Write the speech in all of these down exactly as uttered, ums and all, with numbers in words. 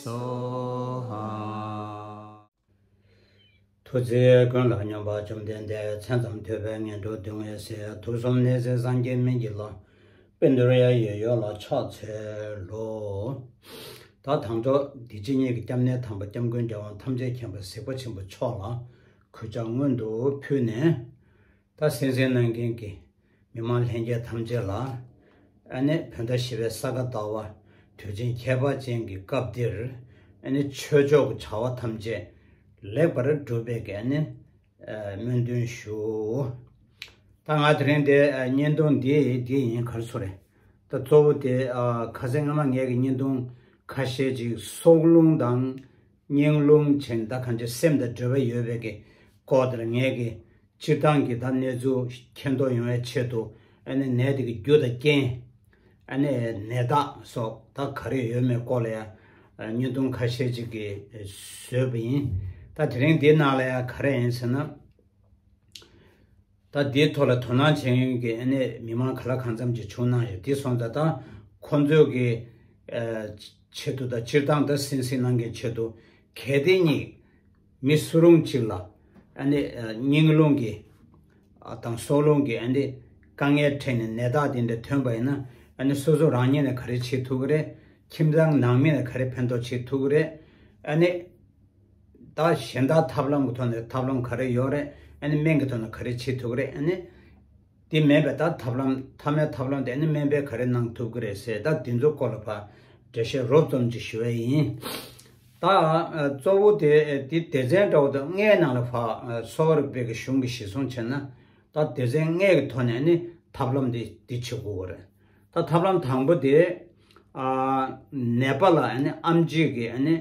སོ་ཧ། ཐུགས་རྗེ་ཀུན་ལ་སྙོམས་པ་བཅོམ་ལྡན་འདས། མཚན་ཙམ་ཐོས་པས་ངན་འགྲོ་སྡུག་བསྔལ་སེལ། དུག་གསུམ་ནད་སེལ་སངས་རྒྱས་སྨན་གྱི་བླ། དཔལ་འབྱོར་གཡས་གཡོན་ལ་ཕྱག་འཚལ་ལོ། ད་དང་ཐོག་འདི་ཕྱི་གཉིས་ཀྱི་སྐྱབས་གནས་དམ་པ་སྐྱབས་མགོན་རྒྱལ་དབང་ཐམས་ཅད་མཁྱེན་པ་གཟིགས་པ་ཆེན་པོ་མཆོག་ལ་གུས་ཕྱག་སྔོན་དུ་ཕུལ་ནས། ད་གསན་གཟིགས་གནང་མཁན་གྱི་མི་མང་ལྷན་རྒྱས་ཐམས་ཅད་ལ། ཨ་ནི་བོད་ཟླ་བཞི་པའི་ས་ག་ཟླ་བ་དུས་ཆེན་ཁྱད་པར་ཅན་གྱི་སྐབས་འདིར། ཨ་ནི་ཆོས་ཕྱོགས་ཀྱི་བྱ་བ་ཐམས་ཅད་ལེགས་པར་འགྲུབ་པའི་གི་ཨ་ནི་སྨོན་འདུན་ཞུ། ད་ང་དེ་རིང་འདི་བརྙན་ཐུང་འདི་འདི་ཡིན་ག་རེ་ཟེར་རེད། ད་གཙོ་བོ་དེ་ཨ་ཁ་སང་སྔ་མ་ངས་ཀྱི་བརྙན་ཐུང་ཁ་ཤས་ཅིག་སྲོག་རླུང་དང་སྙིང་རླུང་བྱས་ནས་ད་གང་ཅི་སེམས་དང་འབྲེལ་བ་ཡོད་པའི་གི་སྐོར་དེ་ལ་ངས་ཀྱི་སྤྱིར་བཏང་གི་ད་གནས་ཚུལ་མཁྱེན་རྟོགས་ཡོང་བའི་ཆེད་དུ། ཨ་ནི་ནད་དེ་གི་རྒྱུ་དང་རྐྱེན། ཨ་ནི་ནད་རྟགས་སོགས་ད་ག་རེ་ཡོད་མེད་སྐོར་ལ་ཡང་བརྙན་ཐུང་ཁ་ཤས་ཅིག་གི་བཟོས་པ་ཡིན། ད་དེ་རིང་འདིའི་ནང་ལ་ཡང་ག་རེ་ཡིན་ཟེར་ན། ད་འདིའི་ཐོག་ལ་དོ་སྣང་བྱེད་མཁན་གྱི་ཨ་ནི་མི་མང་ག་ལ་གང་འཚམ་ཅིག་བྱུང་གནང་ཡོད། འདི་སོང་ཙང་ད་ཁོང་ཚོའི་གི་ཨ་ཆེད་དུ་དང་སྤྱིར་བཏང་ད་གསན་གཟིགས་གནང་མཁན་ཆེད་དུ། གལ་ཏེ་ཉིད་མི་སུ་རུང་ཅིག་ལ་ཨ་ནི་ཨ་སྙིང་རླུང་གི་ཨ་དང་སྲོག་རླུང་གི་ཨ་ནི་དཀའ་ངལ་འཕྲད་ནས་ནད་རྟགས་དེ་འདྲ་ཐོན་པ་ཡིན་ན། ཨ་ནི་སོ་སོ་རང་ཉིད་ལ་ག་རེ་བྱེད་ཐུབ་ཀྱི་རེད། ཁྱིམ་ཚང་ནང་མི་ལ་ག་རེ་ཕན་ཐོགས་བྱེད་ཐུབ་ཀྱི་རེད། ཨ་ནི་ད་གཞན་དག་ཐབས་ལམ་གྱི་ཐོག་ནས་ཐབས་ལམ་ག་རེ་ཡོད་རེད། ཨ་ནི་སྨན་གྱི་ཐོག་ནས་ག་རེ་བྱེད་ཐུབ་ཀྱི་རེད། ཨ་ནི་དེ་མེད་པའི་ད་ཐབས་ལམ་མཐའ་མའི་ཐབས་ལམ་དེ་ཨ་ནི་སྨན་པས་ག་རེ་གནང་ཐུབ་ཀྱི་རེད་ཟེར། ད་དེ་ཚོ་སྐོར་ལ་ཕར་འགྲེལ་བཤད་རོབ་ཙམ་ཅིག་ཞུ་བ་ཡིན། ད་ཨ་གཙོ་བོ་དེ་དེ་སྡེ་ཚན་འདྲ་བོ་དང་ལྔའི་ནང་ལ་ཕར་ཨ་གསོ་བ་རིག་པའི་གི་གཞུང་གི་གཞིར་བཟུང་བྱས་ན། ད་སྡེ་ཚན་ལྔའི་གི་ཐོག་ནས་ཨ་ནི་ཐབས་ལམ་དེ་འདི་བྱེད་དགོས་ཀྱི་རེད། ད་ཐབས་ལམ་དང་པོ་དེ་ཨ་ནད་པ་ལ་ཨ་ནི་ཨེམ་ཆི་གི་ཨ་ནི་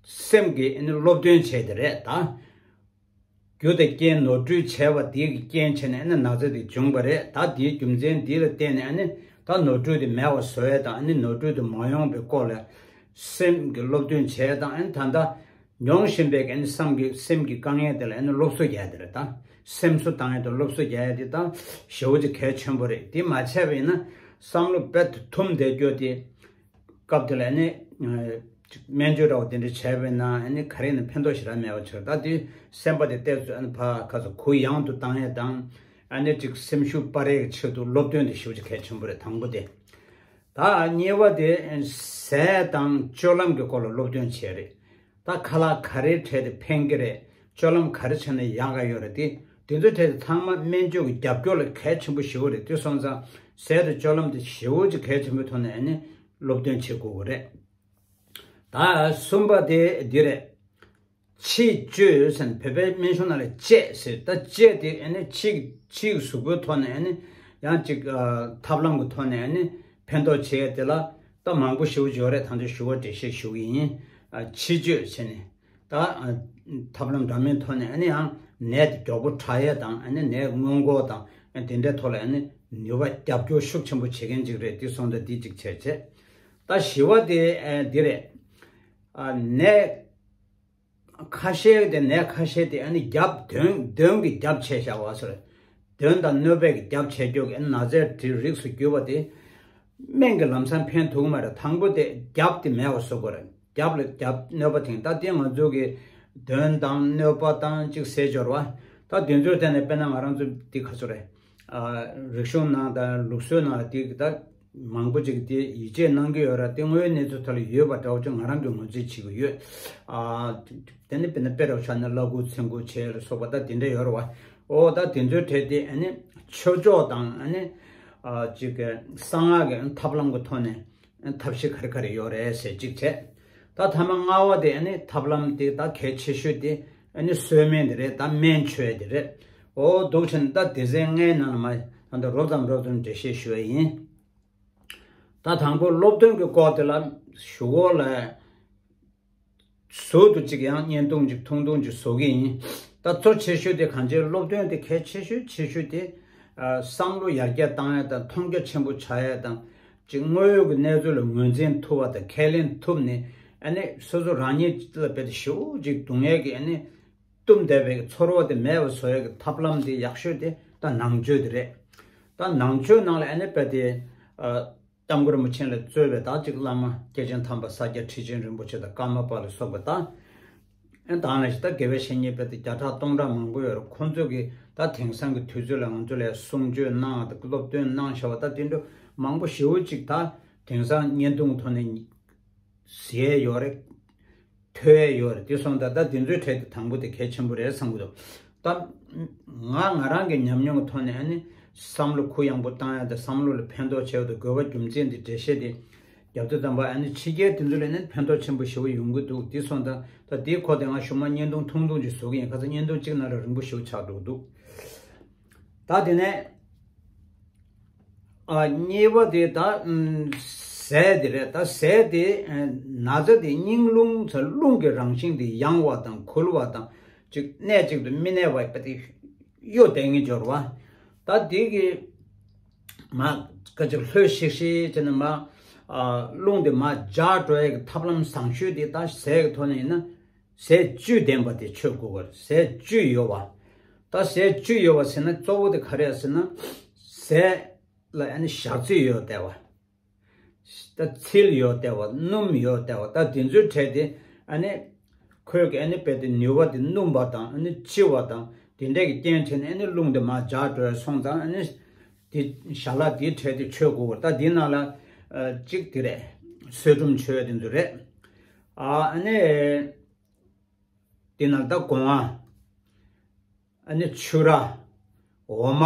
སེམས་ཀྱི་ཨ་ནི་སློབ་སྟོན་བྱས་དེ་རེད་ད། རྒྱུ་དང་རྐྱེན་ནོར་འཁྲུལ་བྱས་པ་དེ་གི་རྐྱེན་བྱས་ནས་ཨ་ནི་ན་ཚ་དེ་བྱུང་བ་རེད། ད་དེའི་རྒྱུ་མཚན་འདི་ལ་བརྟེན་ནས་ཨ་ནི་ད་ནོར་འཁྲུལ་དེ་མེད་པ་བཟོ་ཡས་དང་། ཨ་ནི་ནོར་འཁྲུལ་དེ་མ་ཡོང་བའི་སྐོར་ལ་སེམས་ཀྱི་སློབ་སྟོན་བྱས་དང་། ཨ་ནི་ད་ལྟ་མྱོང་བཞིན་པའི་ཨ་ནི་སེམས་ཀྱི་སེམས་ཀྱི་དཀའ་ངལ་དེ་ལ་ཨ་ནི་སློབ་གསོ་རྒྱག་ཡས་དེ་རེད་ད། སེམས་གསོ་བཏང་ཡས་དང་སློབ་གསོ་རྒྱག་ཡས་དེ་ད་ཞེ་པོ་ཅིག་གལ་ཆེན་པོ་རེད། དེ་མ་བྱས་པ་ཡིན་ན་བསམ་བློ་རྦད་དེ་ཐུམ་བསྡད་རྒྱུ་དེ། སྐབས་དེ་ལ་ནི་ཨ་ཅིག་སྨན་བཅོས་འདྲ་བོ་དེ་འདྲ་བྱས་པས་ན་ཨ་ནི་ག་རེ་ནས་ཕན་ཐོགས་ཞེ་དྲག་མེད་པ་ཆགས། ད་དེ་སེམས་པ་དེ་ཏོག་ཙམ་ཨ་ནི་ཕར་ཁ་ཚ་གུ་ཡངས་དུ་བཏང་ཡས་དང་། ཨ་ནི་ཅིག་སེམས་ཤུགས་སྤར་ཡས་ཀྱི་ཆེད་དུ་སློབ་སྟོན་དེ་ཞེ་པོ་ཅིག་གལ་ཆེན་པོ་རེད། དང་པོ་དེ། ད་གཉིས་པ་དེ་ཟས་དང་སྤྱོད་ལམ་གྱི་སྐོར་ལ་སློབ་སྟོན་བྱས་རེད། ད་ཁ་ལག་ག་རེ་སྤྲད་དེ་ཕན་གྱི་རེད། སྤྱོད་ལམ་ག་རེ་བྱས་ན་ཡག་ག་ཡོད་རེད། དེ་དེ་ཚོ་གྲས་དེ་ཚང་མ་སྨན་བཅོས་ཀྱི་རྒྱབ་སྐྱོར་ལ་གལ་ཆེན་པོ་ཞེ་པོ་རེད། དེ་སོང་ཙང་ཟས་དང་སྤྱོད་ལམ་དེ་ཞེ་པོ་ཅིག་གལ་ཆེན་པོའི་ཐོག་ནས་ཨ་ནི་སློབ་སྟོན་བྱེད་དགོས་ཀྱི་རེད། ད་གསུམ་པ་དེ་འདི་རེད། ཕྱིས་བཅོས་ཟེར་ནས་བོད་པའི་སྨན་གཞུང་ནང་ལ་དཔྱད་ཟེར། ད་དཔྱད་དེ་ཨ་ནི་ཕྱིའི་ཕྱིའི་གཟུགས་པོའི་ཐོག་ནས་ཨ་ནི་ཡང་ཅིག་ཨ་ཐབས་ལམ་གྱི་ཐོག་ནས་ཨ་ནི་ཕན་ཐོགས་བྱེད་ཡས་དེ་ལ་ད་མང་པོ་ཞེ་པོ་ཅིག་ཡོད་རེད། ད་ལྟ་ཞུ་བ་འགྲེལ་བཤད་ཞུ་གི་ཡིན། ཨ་ཕྱིས་བཅོས་བྱས་ནས། ད་ཨ་ཐབས་ལམ་འདྲ་མིན་ཐོག་ནས་ཨ་ནི་ཡང་ནད་དེ་མགྱོགས་པོ་དྲག་ཡས་དང་། ཨ་ནི་ནད་སྔོན་འགོག་དང་། ཨ་དེ་འདྲའི་ཐོག་ལ་ཨ་ནི་ནུས་པ་རྒྱབ་སྐྱོར་ཤུགས་ཆེན་པོ་བྱེད་མཁན་ཅིག་རེད། དེ་སོང་ཙང་འདི་གཅིག་བྱས་བྱས། ད་བཞི་པ་དེ་ཨ་འདི་རེད། ཨ་ནད་ཁ་ཤས་དེ་ནད་ཁ་ཤས་དེ་ཨ་ནི་རྒྱབ་གདོན་གདོན་གྱི་རྒྱབ་བྱས་བཞག་པ་སོགས་རེད། གདོན་དང་གནོད་པའི་རྒྱབ་བྱས་རྒྱུ་གི་ཨ་ནི་ན་ཚའི་རིགས་སུ་གྱུར་པ་དེ་སྨན་གྱི་ལམ་སང་ཕན་ཐོགས་མ་རེད། དང་པོ་དེ་རྒྱབ་དེ་མེད་པ་བཟོ་དགོས་རེད། རྒྱབ་ལ་རྒྱབ་གནོད་པ་དེ། ད་དེ་ང་ཚོ་གི་གདོན་དང་གནོད་པ་དང་གཅིག་ཟེར་སྦྱོར་བ། ད་དེ་ཚོའི་ཐད་ནས་དཔེར་ན་ང་རང་ཚོ་འདི་ག་ཚོད་རེད། ཨ་རིག་གཞུང་ནང་དང་ལུགས་སྲོལ་ནང་ལ་དེ་ད་མང་པོ་ཅིག་དེ་ཡིད་ཆེས་གནང་གི་ཡོད་ར། དེ་དངོས་ཡོད་གནས་ཚུལ་ཐོག་ལ་ཡོད་པ་འདྲ་བོ་ཅིག་ང་རང་གིས་ངོས་འཛིན་བྱེད་ཀྱི་ཡོད། ཨ་དེ་ནི་དཔེར་ན་དཔེ་འདྲ་བོ་ཆ་ན་བླ་སྐུ་ཚེ་འགུགས་བྱས་ལ་སོགས་པ་ད་དེ་འདྲ་ཡོད་ར་བ། ཨོ་ད་དེ་ཚོའི་གྲས་དེ་ཨ་ནི་ཆོས་ཕྱོགས་དང་ཨ་ནི་ཨ་ཅིག་གསང་སྔགས་ཀྱི་ཐབས་ལམ་གྱི་ཐོག་ནས་ཐབས་ཤེས་ག་རེ་ག་རེ་ཡོད་རེད་ཟེར་གཅིག་བྱས། ད་ཐ་མ་ལྔ་པ་དེ་ཨ་ནི་ཐབས་ལམ་དེ་ད་གལ་ཆེ་ཤོས་དེ་ཨ་ནི་གསོལ་སྨན་དེ་རེད། ད་སྨན་མཆོད་དེ་རེད། ཨོ་འདུག་བྱས་ནས་ད་སྡེ་ཚན་ལྔའི་ནང་ལ་མ་ད་ལྟ་རོབ་ཙམ་རོབ་ཙམ་འགྲེལ་བཤད་ཞུ་ཡ་ཡིན། ད་དང་པོ་སློབ་སྟོན་གྱི་སྐོར་དེ་ལ་ཞུ་འོ་ལ། ཟུར་དུ་གཅིག་ཡང་བརྙན་ཐུང་གཅིག་ཐུང་ཐུང་གཅིག་བཟོ་གི་ཡིན། ད་གཙོ་ཆེ་ཤོས་དེ་གང་ཅིའི་སློབ་སྟོན་དེ་གལ་ཆེ་ཤོས་ཆེ་ཤོས་དེ། ཨ་བསམ་བློ་ཡར་རྒྱས་བཏང་ཡ་དང་། མཐོང་རྒྱ་ཆེན་པོ་ཆགས་ཡ་དང་། གཅིག་དངོས་ཡོད་ཀྱི་གནས་ཚུལ་ལ་ངོས་འཛིན་ཐུབ་པ་དང་ཁས་ལེན་ཐུབ་ནས། ཨ་ནི་སོ་སོ་རང་ཉིད་ལ་དཔེ་དེ་ཞེ་པོ་ཅིག་སྡུག་བསྔལ་གྱི་ཨ་ནི་གཏུབ་བསྡད་པའི་ཚོར་བ་དེ་མེད་པ་བཟོ་ཡ་གི་ཐབས་ལམ་དེ་ཡག་ཤོས་དེ་ད་ནང་ཆོས་དེ་རེད། ད་ནང་ཆོས་ནང་ལ་ཨ་ནི་དཔེ་དེ་ཨ། སྐྱབས་མགོན་རིན་པོ་ཆེ་ལ་གཙོས་པའི་ད་ཅིག་བླ་མ་སྐྱེས་ཆེན་དམ་པ་ས་སྐྱ་ཁྲི་ཆེན་རིན་པོ་ཆེ་དང་ཀརྨ་པ་ལ་སོགས་པ་དང་། ཨེ་དང་ལ་ཞིག་ད་དགེ་བའི་བཤེས་གཉེན་དཔེ་དེ་བརྒྱ་ཕྲག་སྟོང་ཕྲག་མང་པོ་ཡོད་རེད། ཁོང་ཚོ་གིས་ད་དེང་སང་གི་དུས་ཚོད་ལ་ང་ཚོ་ལ་གསུང་ཆོས་གནང་དང་སློབ་སྟོན་གནང་བྱ་བ་ད་དེ་འདྲ་མང་པོ་ཞེ་པོ་ཅིག་ད་དེང་སང་བརྙན་ཐུང་ཐོག་ནས་གཟིགས་ཡས་ཡོད་རེད། ཐོས་ཡས་ཡོད་རེད། དེ་སོང་ཙང་ད་དེ་ཚོའི་གྲས་དེ་དང་པོ་དེ་གལ་ཆེན་པོ་རེད་བསམ་གྱི་འདུག་ད་ང་ང་རང་གི་ཉམས་མྱོང་གི་ཐོག་ནས་ཨ་ནི་བསམ་བློ་གུ་ཡངས་པོ་བཏང་ཡ་དང་བསམ་བློ་ལ་ཕན་ཐོགས་ཆེ་བ་དང་དགོས་པ་རྒྱུ་མཚན་དེ་འགྲེལ་བཤད་དེ་རྒྱབ་དུས་ཙམ་པ་ཨ་ནི་ཕྱི་རྒྱལ་དེ་ཚོ་ལ་ནི་ཕན་ཐོགས་ཆེན་པོ་ཞེ་པོ་ཡོང་གི་འདུག་དེ་སོང་ཙང་ད་དེའི་སྐོར་དེ་ང་གཞུག་མ་བརྙན་ཐུང་ཐུང་ཐུང་ཅིག་བཟོ་གི་ཡིན། ཁ་སང་བརྙན་ཐུང་གཅིག་ནང་ལ་རིང་པོ་ཞེ་པོ་ཆགས་འགྲོ་གི་འདུག་ད་དེ་ནས། ཨ། གཉིས་པ་དེ་ད་ཨམ། ཟས་དེ་རེད། ད་ཟས་དེ་ཨ། ན་ཚ་དེ་སྙིང་རླུང་ཚ་རླུང་གི་རང་བཞིན་དེ་ཡང་བ་དང་འགུལ་བ་དང་ཅིག་གནས་གཅིག་ཏུ་མི་གནས་པ་དེ་གཡོ་བསྡད་མཁན་འབྱོར་བ། ད་དེ་གི་མ་ཀ་ཅིག་ལྷོད་ཤིག་ཤིག་བྱས་ནས་མ། ཨ། རླུང་དེ་མ་འཇགས་འགྲོ་ཡ་གི་ཐབས་ལམ་བཟང་ཤོས་དེ་ད་ཟས་ཀྱི་ཐོག་ནས་ཡིན་ན། ཟས་བཅུད་ལྡན་པ་དེ་མཆོད་དགོས་པ་རེད། ཟས་བཅུད་ཡོད་པ། ད་ཟས་བཅུད་ཡོད་པ་ཟེར་ན་གཙོ་བོ་དེ་ག་རེ་ཟེར་ན། ཟས་ལ་ཨ་ནི་ཞག་ཚིལ་ཡོད་བསྡད་པ། ད་ཚིལ་ཡོད་བསྡད་པ། སྣུམ་ཡོད་བསྡད་པ། ད་དེ་ཚོའི་གྲས་དེ་ཨ་ནི་ཁོས་ཀྱི་ཨ་ནི་རྦད་དེ་ནུས་པ་དེ་སྣུམ་པ་དང་ཨ་ནི་ལྕི་བ་དང་དེ་འདྲས་ཀྱི་རྐྱེན་བྱས་ནས་ཨ་ནི་རླུང་དེ་མར་འཇགས་འགྲོ་ཡ་སོང་ཙང་ཨ་ནི་དེ་ཞལ་ལག་དེའི་གྲས་དེ་མཆོད་དགོས་པ། ད་དེའི་ནང་ལ་ཨ་གཅིག་དེ་རེད། སོལ་ཁྲུམ་མཆོད་ཡ་དེ་ཚོ་རེད། ཨ་ཨ་ནི། དེ་ནང་ད་སྒོང་ང་། ཨ་ནི་ཆུ་ར། འོ་མ།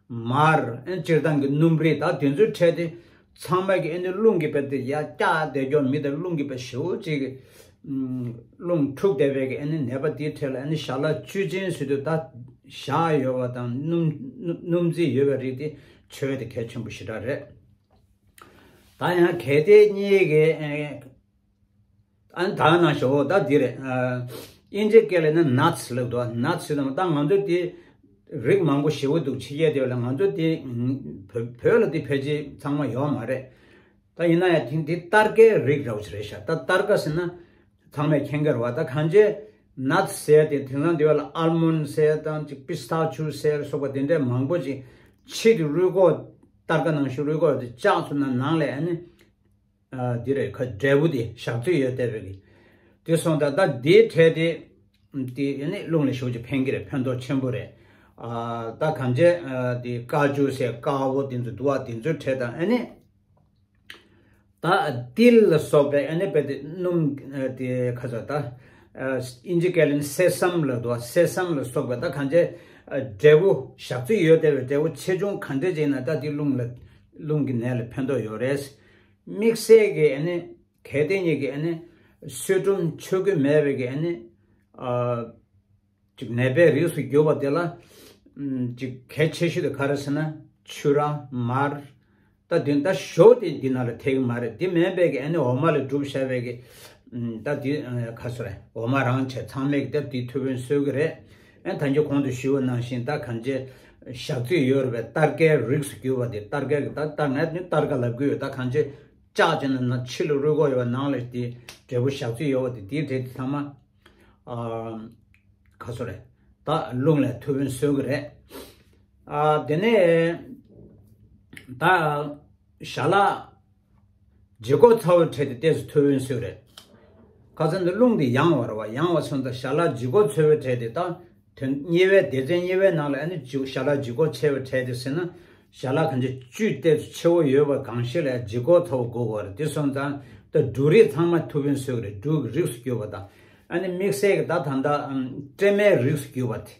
མར། ཨ་ནི་སྤྱིར་བཏང་གི་སྣུམ་རིགས་ད་དེ་ཚོའི་གྲས་དེ་ཚང་མ་གི་ཨ་ནི་རླུང་གི་དཔེ་དེ་ཡར་བཀྱག་བསྡད་རྒྱུ་མི་དང་རླུང་གི་དཔེ་ཞེ་པོ་ཅིག་གི་ཨུམ། རླུང་འཁྲུགས་བསྡད་པའི་གི་ཨ་ནི་ནད་པ་དེའི་གྲས་ལ་ཨ་ནི་ཞལ་ལག་བཅུད་ཅན་ཟེར་དུས་ད་ཞག་ཡོད་པ་དང་སྣུམ་སྣུམ་རྩི་ཡོད་པའི་རིགས་དེ་མཆོད་ཡ་དེ་གལ་ཆེན་པོ་ཞེ་དྲག་རེད། ད་ཡང་གལ་ཏེ་གཉིས་ཀྱི་ཨ། ཨ་ནི་ད་ནང་ཞོག་ད་འདི་རེད། ཨ། དབྱིན་ཇི་སྐད་ལ་ནི་ནཊ་སི་ལབ་འདུག་ནཊ་སི་ལབ་ད་ང་ཚོ་དེ་རིགས་མང་པོ་ཞེ་པོ་འདུག་ཕྱི་རྒྱལ་དེ་ལ་ང་ཚོ་དེ་བོད་བོད་ལ་དེ་ཕལ་ཆེར་ཚང་མ་ཡོད་མ་རེད། ད་ཡིན་ན་ཡང་དེ་འདི་སྟར་ཀའི་རིགས་འདྲ་བོ་ཞིག་རེད་ཤག་ད་སྟར་ཀ་ཟེར་ན་ཚང་མས་མཁྱེན་གྱི་རེད་བ། ད་གང་ཅི་ནཊ་སི་ཟེར་དེ་དེང་སང་དེ་བ་ལ་ཨལ་མོན་ཌི་ཟེར་དང་ཅིག་པི་སྟ་ཆུ་ཟེར་སོགས་པ་དེ་འདྲས་མང་པོ་ཅིག་ཕྱི་དེ་རུལ་ཀོ་སྟར་ཀ་ནང་བཞིན་རུལ་ཀོ་དེ་བཅག་ཚུལ་ན་ནང་ལ་ཨ་ནི། ཨ། འདི་རེད། ཁ་འབྲས་བུ་དེ་ཞག་ཚིལ་ཡོད་བསྡད་པའི་གི། དེ་སོང་ད་ད་འདིའི་གྲས་དེ། དེ་ནི་རླུང་ལ་ཞེ་པོ་ཅིག་ཕན་གི་རེད། ཕན་ཐོགས་ཆེན་པོ་རེད། ཨ། ད་གང་ཅི། ཨ། དེ་ཀ་ཅུ་ཟེར་དཀར་པོ་དེ་ཚོ་འདུག་བ། དེ་ཚོའི་གྲས་དང་ཨ་ནི། ད་ཏིལ་ལ་སོགས་པའི་ཨ་ནི་དཔེ་དེ་སྣུམ། ཨ། དེ་ཁ་ཚ་ད། ཨ། དབྱིན་ཇི་སྐད་ལ་ནི་སེ་སམ་ལབ་འདུག་བ། སེ་སམ་ལ་སོགས་པའི་ད་གང་ཅི། ཨ། འབྲས་བུ་ཞག་ཚིལ་ཡོད་བསྡད་པའི་འབྲས་བུ་ཆེ་ཆུང་གང་འདྲ་ཅིག་ཡིན་ན་ད་དེ་རླུང་ལ་རླུང་གི་ནད་ལ་ཕན་ཐོགས་ཡོད་རེད། དམིགས་བསལ་གྱི་ཨ་ནི་གལ་ཏེ་ཉིད་ཀྱི་ཨ་ནི་སོལ་ཁྲུམ་མཆོད་ཀྱི་མེད་པའི་གི་ཨ་ནི། ཨ། ཅིག་ནད་པའི་རིགས་སུ་གྱུར་པ་དེ་ལ། ཨམ། ཅིག་གལ་ཆེ་ཤོས་དེ་ག་རེ་ཟེར་ན་ཆུ་ར་མར། ད་དེ་ད་ཞོ་དེ་འདི་ནང་ལ་ཐེག་གི་མ་རེད། དེ་མིན་པའི་གི་ཨ་ནི་འོ་མ་ལས་གྲུབ་བཞག་པའི་གི། ཨམ། ད་དེ། ཨ། ག་སོ་རེད། འོ་མ་རང་བྱས་ཚང་མས་གི་ད་དེ་ཐུགས་ཕན་གསོས་གི་རེད། ཨ། ད་གིན་གོང་དུ་ཞུས་པ་ནང་བཞིན་ད་གང་ཅི་ཞག་ཚིལ་ཡོད་རེད་པས། སྟར་ཀའི་རིགས་སུ་གྱུར་པ་དེ་སྟར་ཀའི་གི་ད་སྟར་ནས་ནི་སྟར་ཀ་ལབ་གི་ཡོད། ད་གང་ཅི་བཅག་བྱས་ན་ནང་ཕྱི་ལ་རུལ་ཀོ་ཡོད་པ་ནང་ལ་དེ་འབྲས་བུ་ཞག་ཚིལ་ཡོད་པ་དེ་དེའི་གྲས་དེ་ཚང་མ། ཨ། ག་སོ་རེད། ད་རླུང་ལ་ཐུགས་ཕན་གསོས་གི་རེད། ཨ། དེ་ནས་ད་ཞལ་ལག་ལྗིད་ཁོག་ཚ་བོའི་གྲས་དེ་ཏོག་ཙམ་ཐུབ་ཡོན་སུས་རེད། ཁ་སང་འདི་རླུང་འདི་ཡང་བ་རེད་བ། ཡང་བ་སོང་ཙང་ཞལ་ལག་ལྗིད་ཁོག་ཚ་བོའི་གྲས་དེ་ད་དོན་གཉིས་པའི་སྡེ་ཚན་གཉིས་པའི་ནང་ལ་ཨ་ནི་ཞལ་ལག་ལྗིད་ཁོག་ཆེ་བའི་གྲས་དེ་ཟེར་ན། ཞལ་ལག་གང་ཅི་བཅུད་ཏོག་ཙམ་ཆེ་བོ་ཡོད་པ་གང་ཞིག་ལ་ལྗིད་ཁོག་ཚ་བོ་དགོས་པ་རེད། དེ་སོང་ཙང་ད་འབྲུ་རིགས་ཚང་མ་ཐུབ་ཡོན་སུས་རེད། འབྲུ་རིགས་སུ་གྱུར་པ་དང་། ཨ་ནི་དམིགས་བསལ་གྱི་ད་ད་ལྟ་ཀྲེ་མའི་རིགས་སུ་གྱུར་པ་དེ།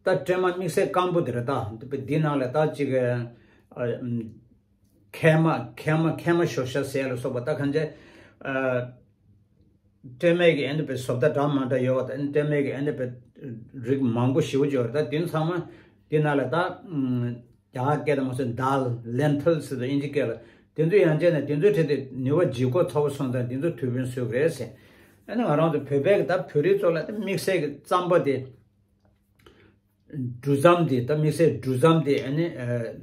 ད་ཀྲེ་མ་དམིགས་བསལ་སྐམ་པོ་དེ་རེད། ད་འདི་ནང་ལ་ད་ཅིག་ཨ། མཁལ་མ་མཁལ་མ་མཁལ་མ་ཞོ་ཤ་ཟས་ལ་སོགས་པ་ད་གང་ཅི། ཨ། ཀྲེ་མའི་གི་ཨ་ནི་དཔེ་བཟོ་ལྟ་འདྲ་མ་འདྲ་ཡོད་པ་ད། ཀྲེ་མའི་གི་ཨ་ནི་དཔེ་རིགས་མང་པོ་ཞེ་པོ་ཅིག་ཡོད་རེད། ད་དེ་ཚང་མ་འདི་ནང་ལ་ད་རྒྱ་གར་སྐད་དང་མ་སོན་དཱལ་ལེན་ཐིལ་ཟེར་དང་དབྱིན་ཇི་སྐད་ལ། དེ་ཚོ་ཡང་བྱས་ན་དེ་ཚོའི་གྲས་དེ་ནུས་པ་ལྗིད་ཁོག་ཚ་བོ་སོང་ཙང་དེ་ཚོ་ཐུབ་ཡོན་སུས་རེད་ཟེར། ཨ་ནི་ང་རང་ཚོ་བོད་པའི་གི་ད་བོད་རིགས་ཚོ་ལ་ད་དམིགས་བསལ་གི་རྩམ་པ་དེ། འབྲུ་རྩམ་དེ་ད་དམིགས་བསལ་འབྲུ་རྩམ་དེ་ཨ་ནི་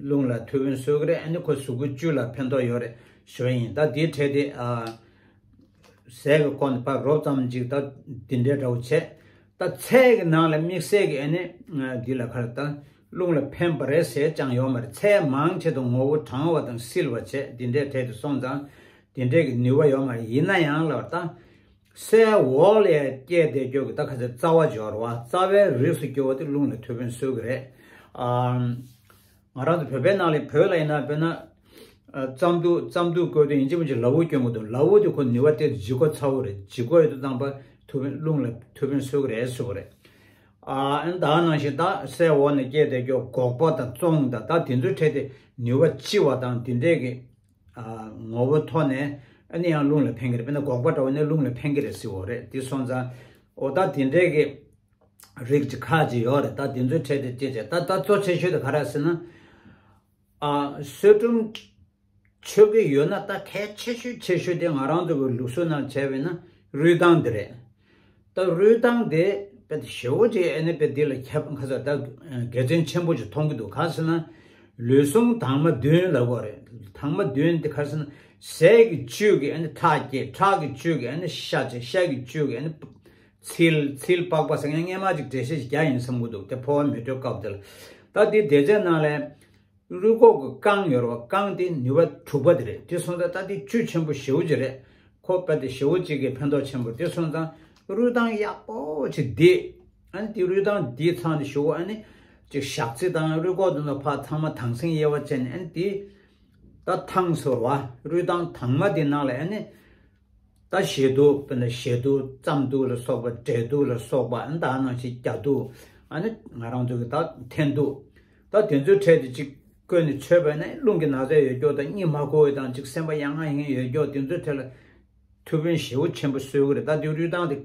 རླུང་ལ་ཐུབ་ཡོན་སུས་གི་རེད། ཨ་ནི་ཁོ་གཟུགས་པོའི་བཅུད་ལ་ཕན་ཐོགས་ཡོད་རེད་ཞུ་ཡ་ཡིན། ད་དེའི་གྲས་དེ་ཟས་གི་སྐོར་ནས་ཕར་རོབ་ཙམ་ཅིག་ད་འདི་འདྲའི་འདྲ་བོ་བྱས། ད་ཚལ་གི་ནང་ལ་དམིགས་བསལ་གི་ཨ་ནི་འདི་ལ་ཁར་ད་ རླུང་ལ་ཕན་པ་རེད་ཟེར་ཀྱང་ཡོད་མ་རེད། ཚད་མང་ཆེད་དུ་ངོ་བོ་གྲང་བ་དང་བསིལ་བ་བྱས་འདི་འདྲའི་གྲས་དེ་སོང་ཙང་འདི་འདྲའི་གི་ནུས་པ་ཡོད་མ་རེད། ཡིན་ན་ཡང་ལབ་ད། སའི་འོག་ལ་སྐྱེས་བསྡད་རྒྱུ་གི་ད་ཁ་ཚ་རྩ་བ་སྦྱོར་བ་རྩ་བའི་རིགས་སུ་གྱུར་པ་དེ་རླུང་ལ་ཐུགས་ཕན་གསོས་གི་རེད། ཨ། ང་རང་ཚོ་བོད་པའི་ནང་ལ་བོད་ལ་ཡིན་ན་དཔེར་ན། ཨ། རྩམ་དུག་རྩམ་དུག་བསྐོལ་དུས་ཡིན་གཅིག་མིན་གཅིག་ལ་འུ་སྐྱོན་གི་འདུག་ལ་འུ་དེ་ཁོ་ནུས་པ་དེ་ལྗིད་ཁོག་ཚ་བོ་རེད། ལྗིད་ཁོག་ཡོད་དུས་ཙམ་པ་ཐུགས་ཕན་རླུང་ལ་ཐུགས་ཕན་གསོས་གི་རེད་ཟེར་གི་རེད། ཨ། ཨ་ནི་ད་ག་ནང་བཞིན་ད་སའི་འོག་ནས་སྐྱེས་བསྡད་རྒྱུ་སྒོག་པ་དང་བཙོང་དང་ད་དེ་ཚོའི་གྲས་དེ་ནུས་པ་ལྕི་བ་དང་དེ་འདྲས་གི་ཨ། ངོ་བོ་ཐོག་ནས་ཨ་ནི་ཡང་རླུང་ལ་ཕན་གི་རེད། དཔེར་ན་སྒོག་པ་འདྲ་བོ་ནི་རླུང་ལ་ཕན་གི་རེད་ཟེར་བ་རེད། དེ་སོང་ཙང་འོ་ད་དེ་འདྲའི་གི་རིགས་ཀྱི་ཁག་ཅིག་ཡོད་རེད། ད་དེ་ཚོའི་གྲས་དེ་སྐྱེ་བྱས་ད་ད་གཙོ་ཆེ་ཤོས་དེ་ག་རེ་ཟེར་ན། ཨ། སོལ་ཀྲུམ་མཆོད་ཀྱི་ཡོད་ན་ད་གལ་ཆེ་ཤོས་ཆེ་ཤོས་དེ་ང་རང་ཚོ་གི་ལུགས་སྲོལ་ནང་བྱས་པས་ན་རུས་ཐང་དེ་རེད། ད་རུས་ཐང་དེ་དཔེ་ཞེ་བོ་ཅིག་ཨ་ནི་དཔེ་འདི་ལ་ཁྱབ་ཁ་ཚ་ད་དགེ་མཚན་ཆེན་པོ་ཅིག་མཐོང་གི་འདུག་ག་ཟེར་ན། ལུས་ཟུངས་དྭངས་མ་བདུན་ལབ་དགོས་རེད། དྭངས་མ་བདུན་དེ་ག་ཟེར་ན། ཟས་ཀྱི་བཅུད་ཀྱི་ཨ་ནི་ཁྲག་སྐྱེད། ཁྲག་གི་བཅུད་ཀྱི་ཨ་ནི་ཤ་སྐྱེད། ཤ་གི་བཅུད་ཀྱི་ཨ་ནི་ཚིལ། ཚིལ་པགས་པ་ཟེར་མཁན་སྔས་མ་ཅིག་འགྲེལ་བཤད་ཅིག་རྒྱག་ཡིན་བསམ་གི་འདུག་དེ་ཕོ་བ་མེ་དྲོད་སྐབས་དེ་ལ། ད་དེ་སྡེ་ཚན་ནང་ལ། རུས་ཁོག་གི་རྐང་ཡོད་རེད་བ། རྐང་དེ་ནུས་པ་དྲུག་པ་དེ་རེད། དེ་སོང་ཙང་ད་དེ་བཅུད་ཆེན་པོ་ཞེ་བོ་ཅིག་རེད། ཁོག་པ་དེ་ཞེ་བོ་ཅིག་གི་ཕན་ཐོགས་ཆེན་པོ་རེད། དེ་སོང་ཙང་རུས་ཐང་ཡག་པོ་ཅིག་བསྡད། ཨ་ནི་དེ་རུས་ཐང་བསྡད་ཚར་ནས་ཞུ་བ་ཨ་ནི་ཅིག་ཞག་ཚི་དང་རུས་ཁོག་དེ་ཚོ་ཕར་ཚང་མ་དྭངས་སིང་དབྱེ་བ་བྱས་ནས་ཨ་ནི་དེ་ད་ཐང་ཟེར་བ། རུས་ཐང་དྭངས་མ་དེ་ནང་ལ་ཨ་ནི། ད་ཞེ་དུག་དཔེར་ན་ཞེ་དུག་རྩམ་དུག་ལ་སོགས་པ། འབྲས་དུག་ལ་སོགས་པ། ཨ་ནི་ད་ནང་བཞིན་རྒྱ་དུག་ཨ་ནི་ང་རང་ཚོ་གི་ད་འཐེན་ཐུག་ད་དེ་ཚོའི་གྲས་དེ་གཅིག་བསྐོལ་ནས་མཆོད་པས་ན་རླུང་གི་ན་ཚ་ཡོད་རྒྱུ་དང་གཉིད་མ་ཁུག་དང་ཅིག་སེམས་པ་ཡང་ང་ཡང་ཡོད་རྒྱུ་དེ་ཚོའི་གྲས་ལ་ཐུགས་ཕན་ཞེ་པོ་ཆེན་པོ་གསོས་ཀྱི་རེད། ད་དེ་རུས་ཐང་དེ་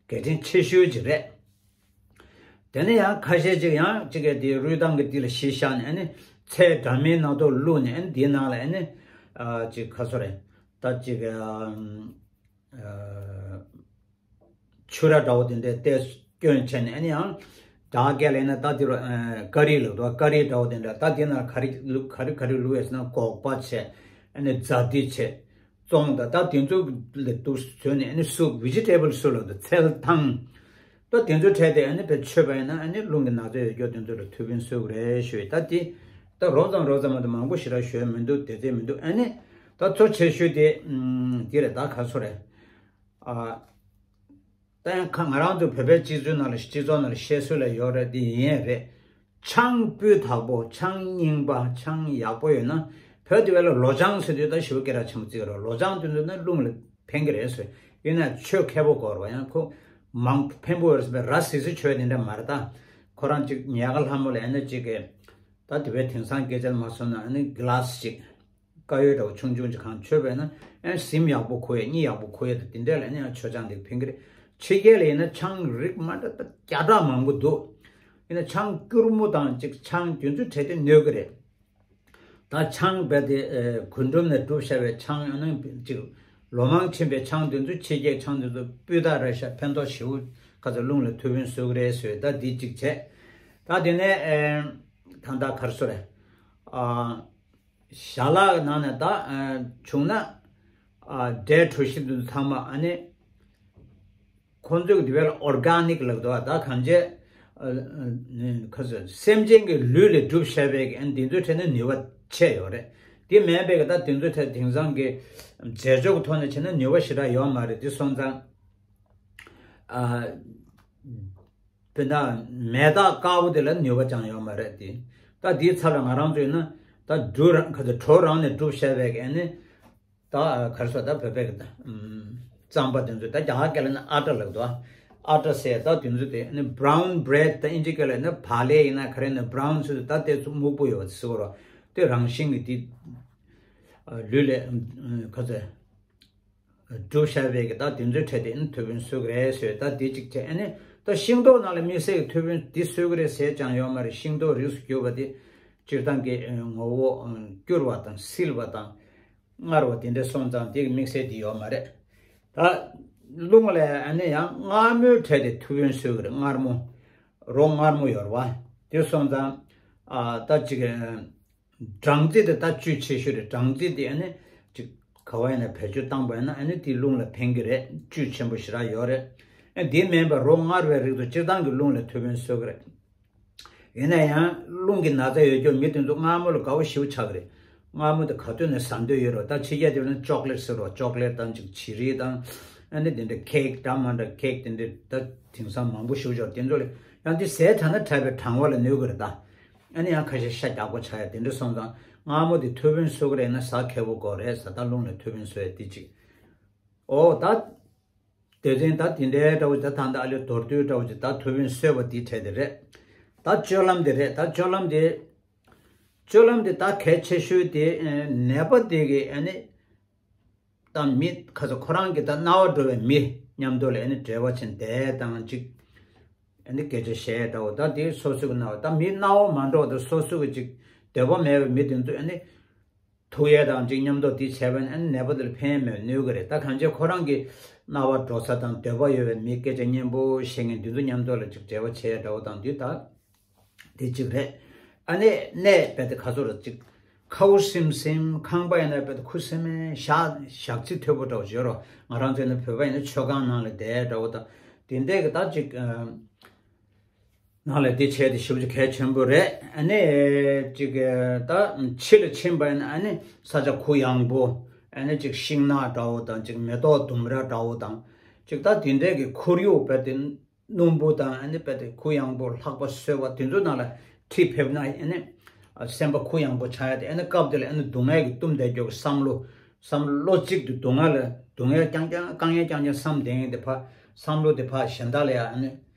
གལ་ཆེན་ཆེ་ཤོས་ཅིག་རེད། དེ་ནས་ཡང་ཁ་ཤས་ཅིག་ཡང་ཅིག་གི་དེ་རུས་ཐང་གི་དེ་ལ་གཞི་བཞག་ནས་ཨ་ནི་ཚལ་འདྲ་མིན་སྣ་ཚོགས་བླུགས་ནས་ཨ་ནི་དེའི་ནང་ལ་ཨ་ནི་ཨ་ཅིག་ཁ་སོ་རེད། ད་ཅིག་ཨ་ཨ་ཆུ་ར་འདྲ་བོ་དེ་འདྲ་ཏོག་ཙམ་བསྐྱོན་བྱས་ནས་ཨ་ནི་ཡང་དྲག་སྐད་ལ་ཡིན་ན་ད་དེ་རུ་ཨ་ཀ་རི་ལབ་འདུག་ཀ་རི་འདྲ་བོ་དེ་འདྲ། ད་དེ་ནང་ག་རེ་བླུགས་ག་རེ་ག་རེ་བླུགས་ཡོད་ཟེར་ན་སྒོག་པ་བྱས། ཨ་ནི་ཛ་དི་བྱས། བཙོང་དང་ད་དེ་ཚོ་ལ་དུག་བཟོས་ནས་ཨ་ནི་སུབ། ཝི་ཇི་ཊེ་བལ་སུབ་ལ་དང་ཚལ་ཐང་། ད་དེ་ཚོ་འཕྲལ་དེ་ཨ་ནི་དཔེ་མཆོད་པ་ཡིན་ན་ཨ་ནི་རླུང་གི་ན་ཚ་ཡོད་རྒྱུ་དེ་ཚོ་ལ་ཐུགས་ཕན་གསོས་ཀྱི་རེད་ཞུས། ད་དེ་ད་རོབ་ཙམ་རོབ་ཙམ་མ་གཏོགས་མང་པོ་ཞེ་དྲག་ཞུས་མི་འདུག་དེ་ཚོ་མི་འདུག་ཨ་ནི་ད་གཙོ་ཆེ་ཤོས་དེ་ཨམ་དེ་རེད། ད་ག་ཚོད་རེད། ཨ། ད་ཡང་ཁ་ང་རང་ཚོ་བོད་པའི་སྤྱི་ཚོགས་ནང་ལ་སྤྱི་ཚོགས་ནང་ལ་བཤད་སྲོལ་ལ་ཡོད་རེད། འདི་ཡིན་རེད། ཆང་སྤུས་དག་པོ། ཆང་རྙིང་པ། ཆང་ཡག་པོ་ཡོད་ན། བོད་དེ་བས་ལ་ལོ་ཆང་ཟེར་དུས་ད་ཞེ་པོ་སྐད་གྲགས་ཆེན་པོ་བརྩི་གི་རེད། ལོ་ཆང་དེ་ཚོ་ནི་རླུང་ལ་ཕན་གི་རེད་ཟེར། ཡིན་ན་ཆོས་མཁས་པོ་དགོས་རེད་བ། ཡང་ཁོ་མང་ཕན་པོ་ཡོད་རེད་ཟེར་བའི་ར་བཟི་བཟི་ཆོས་དེ་འདྲ་མ་རེད་ད། ཁོ་རང་ཅིག་ཉལ་ཁ་ལྷ་མོ་ལ་ཡང་ན་ཅིག་གི་ད་དེ་བས་དེང་སང་སྐད་ཆ་ལ་མ་སོང་ན་ཨ་ནི་གི་ལ་སི་ཅིག་དཀར་ཡོལ་འདྲ་བོ་ཆུང་ཆུང་ཅིག་གང་མཆོད་པས་ན་ཨེ་གཟིམ་ཡག་པོ་ཁུག་ཡ། གཉིད་ཡག་པོ་ཁུག་ཡ་དང་དེ་འདྲས་ལ་ཨ་ནི་ཡང་མཆོད་ཆང་དེ་ཕན་གི་རེད། ཕྱི་རྒྱལ་ལ་ཡིན་ན་ཆང་རིགས་མ་འདྲ་ད་བརྒྱ་ཕྲག་མང་པོ་འདུག་ཡིན་ན་ཆང་སྐྱུར་མོ་དང་ཅིག་ཆང་དེ་ཚོ་འཕྲལ་དུ་གནོད་གི་རེད། ད་ཆང་རྦད་དེ་ཨེ་རྒུན་འབྲུམ་ནས་གྲུབ་བཞག་པའི་ཆང་ཨ་ནི་ཅིག་ལོ་མང་ཕྱིན་པའི་ཆང་དེ་ཚོ་ཕྱི་རྒྱལ་ཆང་དེ་ཚོ་སྤུས་དག་རེད་ཤག་ཕན་ཐོགས་ཞེ་པོ་ཁ་ཚ་རླུང་ལ་ཐུགས་ཕན་གསོས་གི་རེད་ཟེར། ད་འདི་གཅིག་བྱས། ད་དེ་ནས་ཨེ་ད་ད་གར་སོ་རེད། ཨ། ཞལ་ལག་ནང་ནས་ད་ཨ་བྱུང་ན་ཨ་འབྲས་གྲོ་ཞིབ་དེ་ཚང་མ་ཨ་ནི་ཁོང་ཚོས་དེ་བས་ལ་ཨོར་ག་ནིག་ལབ་འདུག་ད་གང་ཅི་ཨ་ཨ་ཁ་ཚོད་སེམས་ཅན་གྱི་ལུས་ལས་གྲུབ་བཞག་པའི་གི་ཨ་འདི་ཚོའི་ཐད་ནས་ནུས་པ་ཆེ་ཡོད་རེད། དེ་མེད་པའི་གི་ད་དེ་ཚོའི་ཐད་དེང་སང་གི་རྫས་སྦྱོར་གྱི་ཐོག་ནས་བྱས་ན་ནུས་པ་ཞེ་དྲག་ཡོད་མ་རེད། དེ་སོང་ཙང་ཨ། དཔེར་ན་མེ་སྟག་དཀར་པོ་དེ་ལ་ནུས་པ་ཅང་ཡོད་མ་རེད་དེ། ད་དེའི་ཚབ་ལ་ང་རང་ཚོས་ན་ད་འབྲུ་རང་ག་ཚོད་གྲོ་རང་ནས་གྲུབ་བཞག་པའི་གི་ཨ་ནི་ད་ག་རེ་ཟེར་ད་བོད་པའི་གི་ད་རྩམ་པ་དེ་ཚོ་ད་རྒྱ་གར་སྐད་ལ་ནི་ཨ་ཊ་ལབ་འདུག་ཨ་ཊ་ཟེར་ད་དེ་ཚོ་དེ་ནི་བྷ་རའུན་བྷི་རེཌ། ད་ཨིན་ཇི་སྐད་ལ་ནི་བག་ལེབ་ཡིན་ན་ག་རེ་ནི་བྷ་རའུན་ཚོས་ད་དེ་ཚོ་སྨུག་པོ་ཡོད་པ་ཟེར་གོ་རོགས། དེ་རང་བཞིན་གི་དེ་ལུས་ལས་ག་ཚོད། གྲུབ་བཞག་པའི་གི་ད་དེ་ཚོའི་གྲས་དེ་ནི་ཐུགས་ཕན་གསོས་ཀྱི་རེད་ཟེར། ད་དེ་གཅིག་བྱས་ཨ་ནི་ད་ཤིང་ཏོག་ནང་ལ་དམིགས་བསལ་གྱི་ཐུགས་ཕན་འདི་གསོས་ཀྱི་རེད་ཟེར་ཀྱང་ཡོད་མ་རེད། ཤིང་ཏོག་རིགས་སུ་གྱུར་པ་དེ་སྤྱིར་བཏང་གི་ངོ་བོ་སྐྱུར་བ་དང་བསིལ་བ་དང་མངར་བ་དེ་འདྲ་སོང་ཙང་དེ་གི་དམིགས་བསལ་དེ་ཡོད་མ་རེད། ད་རླུང་ལ་ཨ་ནི་ཡང་མངར་མོའི་གྲས་དེ་ཐུགས་ཕན་གསོས་ཀྱི་རེད། མངར་མོ་རོ་མངར་མོ་ཡོད་རེད་བ། དེ་སོང་ཙང་ཨ་ད་ཅིག་སྦྲང་རྩི་དེ་ད་བཅུད་ཆེ་ཤོས་རེད། སྦྲང་རྩི་དེ་ཨ་ནི་ཅིག་ག་བ་ཡིན་ན་བེད་སྤྱོད་བཏང་པ་ཡིན་ན་ཨ་ནི་དེ་རླུང་ལ་ཕན་གི་རེད། བཅུད་ཆེན་པོ་ཞེ་དྲག་ཡོད་རེད། ཨ་དེ་མིན་པ་རོ་མངར་བའི་རིགས་དེ་སྤྱིར་བཏང་གི་རླུང་ལ་ཐུགས་ཕན་གསོས་གི་རེད། ཡིན་ན་ཡང་རླུང་གི་ན་ཚ་ཡོད་ཀྱོག་མི་དེ་ཚོ་མངར་མོ་ལ་དགའ་བོ་ཞེ་པོ་ཆགས་ཀྱི་རེད། མངར་མོ་དེ་ག་དུས་ནས་ཟ་འདོད་ཡོད་རེད། ད་ཕྱི་རྒྱལ་དེ་ནས་ཅོག་ལེ་ཊི་ཟེར་རོ། ཅོག་ལེ་ཊི་དང་ཅིག་བྱི་རིལ་དང་། ཨ་ནི་དེ་འདྲ་ཁེག་འདྲ་མ་འདྲ་ཁེག་དེ་འདྲ་ད་དེང་སང་མང་པོ་ཞེ་པོ་ཅིག་དེ་ཚོ་ལ་ཡང་དེ་ཟས་དྲག་ན་དྲག་པའི་གྲང་བ་ལ་གནོད་ཀྱི་རེད་ད། ཨ་ནི་ཡང་ཁ་ཤས་ཤ་རྒྱགས་པོ་ཆགས་ཡ་དེ་འདྲ་སོང་ཙང་མངར་མོ་དེ་ཐུགས་ཕན་གསོས་ཀྱི་རེད་ན་ཟ་མཁས་པོ་དགོས་རེད། ཟ་ད་རླུང་ལ་ཐུགས་ཕན་གསོས་ཡ་དེ་ཅིག་ཨོ་ད། དེ་བཞིན་ད་དེ་འདྲའི་འདྲ་བོ་ཅིག་ད་ད་ལྟ་ཨ་ལེ་མདོར་བསྡུས་འདྲ་བོ་ཅིག་ད་ཐུགས་ཕན་གསོས་པ་དེའི་གྲས་དེ་རེད། ད་སྤྱོད་ལམ་དེ་རེད། ད་སྤྱོད་ལམ་དེ། སྤྱོད་ལམ་དེ་ད་གལ་ཆེ་ཤོས་དེ་ཨེ་ནད་པ་དེ་གི་ཨ་ནི། ད་མི་ཁ་ཚ་ཁོ་རང་གི་ད་རྣ་བ་འགྲོ་བའི་མི་མཉམ་དུ་ལ་ཨ་ནི་འབྲེལ་བ་བྱས་བསྡད་དང་ཅིག་ཨ་ནི་སྐད་ཆ་བཤད་འདྲ་བོ་ད་དེ་སོ་སོ་གི་རྣ་བ་ད་མི་རྣ་བ་མ་འགྲོ་བ་ད་སོ་སོ་གི་ཅིག་འདོད་པ་མེད་པའི་མི་དེ་ཚོ་ཨ་ནི། ཐུག་ཡས་དང་ཅིག་མཉམ་དུ་དེ་བྱས་པ་ཡིན་ན་ནད་པ་དེ་ལ་ཕན་མེད་གནོད་ཀྱི་རེད། ད་གང་ཅི་ཁོ་རང་གི་རྣ་བ་འགྲོ་ས་དང་འདོད་པ་ཡོད་པའི་མི་སྐད་ཆ་སྙན་པོ་བཤད་མཁན་དེ་ཚོ་མཉམ་དུ་ལ་ཅིག་འབྲེལ་བ་བྱས་འདྲ་བོ་དང་དེ་ད་དེ་གཅིག་རེད། ཨ་ནི་གནས་དཔེ་དེ་ག་ཚོད་རེད་ཅིག་ཁ་བོ་སིམ་སིམ་ཁང་པ་ཡིན་ན་དཔེ་དེ་ཁུ་སིམ་མེ་ཞག་ཞག་ཚི་མཐོན་པོ་འདྲ་བོ་བརྗོད་རོགས། ང་རང་ཚོ་ནི་བོད་པ་ཡིན་ན་མཆོད་ཁང་ནང་ལ་བསྡད་འདྲ་བོ་དང་དེ་འདྲས་ཀྱི་ད་ཅིག་ནང་ལ་དེ་བྱས་ཏེ་ཞེ་པོ་ཅིག་གལ་ཆེན་པོ་རེད། ཨ་ནི་ཅིག་ད་ཕྱི་ལ་ཕྱིན་པ་ཡིན་ན་ཨ་ནི་ས་ཆ་གུ་ཡངས་པོ། ཨ་ནི་ཅིག་ཤིང་ནགས་འདྲ་བོ་དང་ཅིག་མེ་ཏོག་ལྡུམ་ར་འདྲ་བོ་དང་། ཅིག་ད་དེ་འདྲས་ཀྱི་ཁོར་ཡུག་དཔེ་དེ་སྣུམ་པོ་དང་ཨ་ནི་དཔེ་དེ་གུ་ཡངས་པོ་ལྷགས་པ་བཟོས་པ་དེ་ཚོ་ནང་ལ་ཁྲིད་ཕེབས་ན་ཨ་ནི་སེམས་པ་གུ་ཡངས་པོ་ཆགས་ཡ་དེ། ཨ་ནི་སྐབས་དེ་ལ་ཨ་ནི་སྡུག་བསྔལ་གྱི་གཏུམ་བསྡད་རྒྱུ་གི་བསམ་བློ། བསམ་བློ་གཅིག་ཏུ་སྡུག་བསྔལ་ལ་སྡུག་བསྔལ་རྐྱང་རྐྱང་དཀའ་ངལ་རྐྱང་རྐྱང་བསམ་བསྡད་མཁན་དེ་ཕར་བསམ་བློ་དེ་ཕར་གཞན་དག་ལ་ཡ་ཨ་ནི།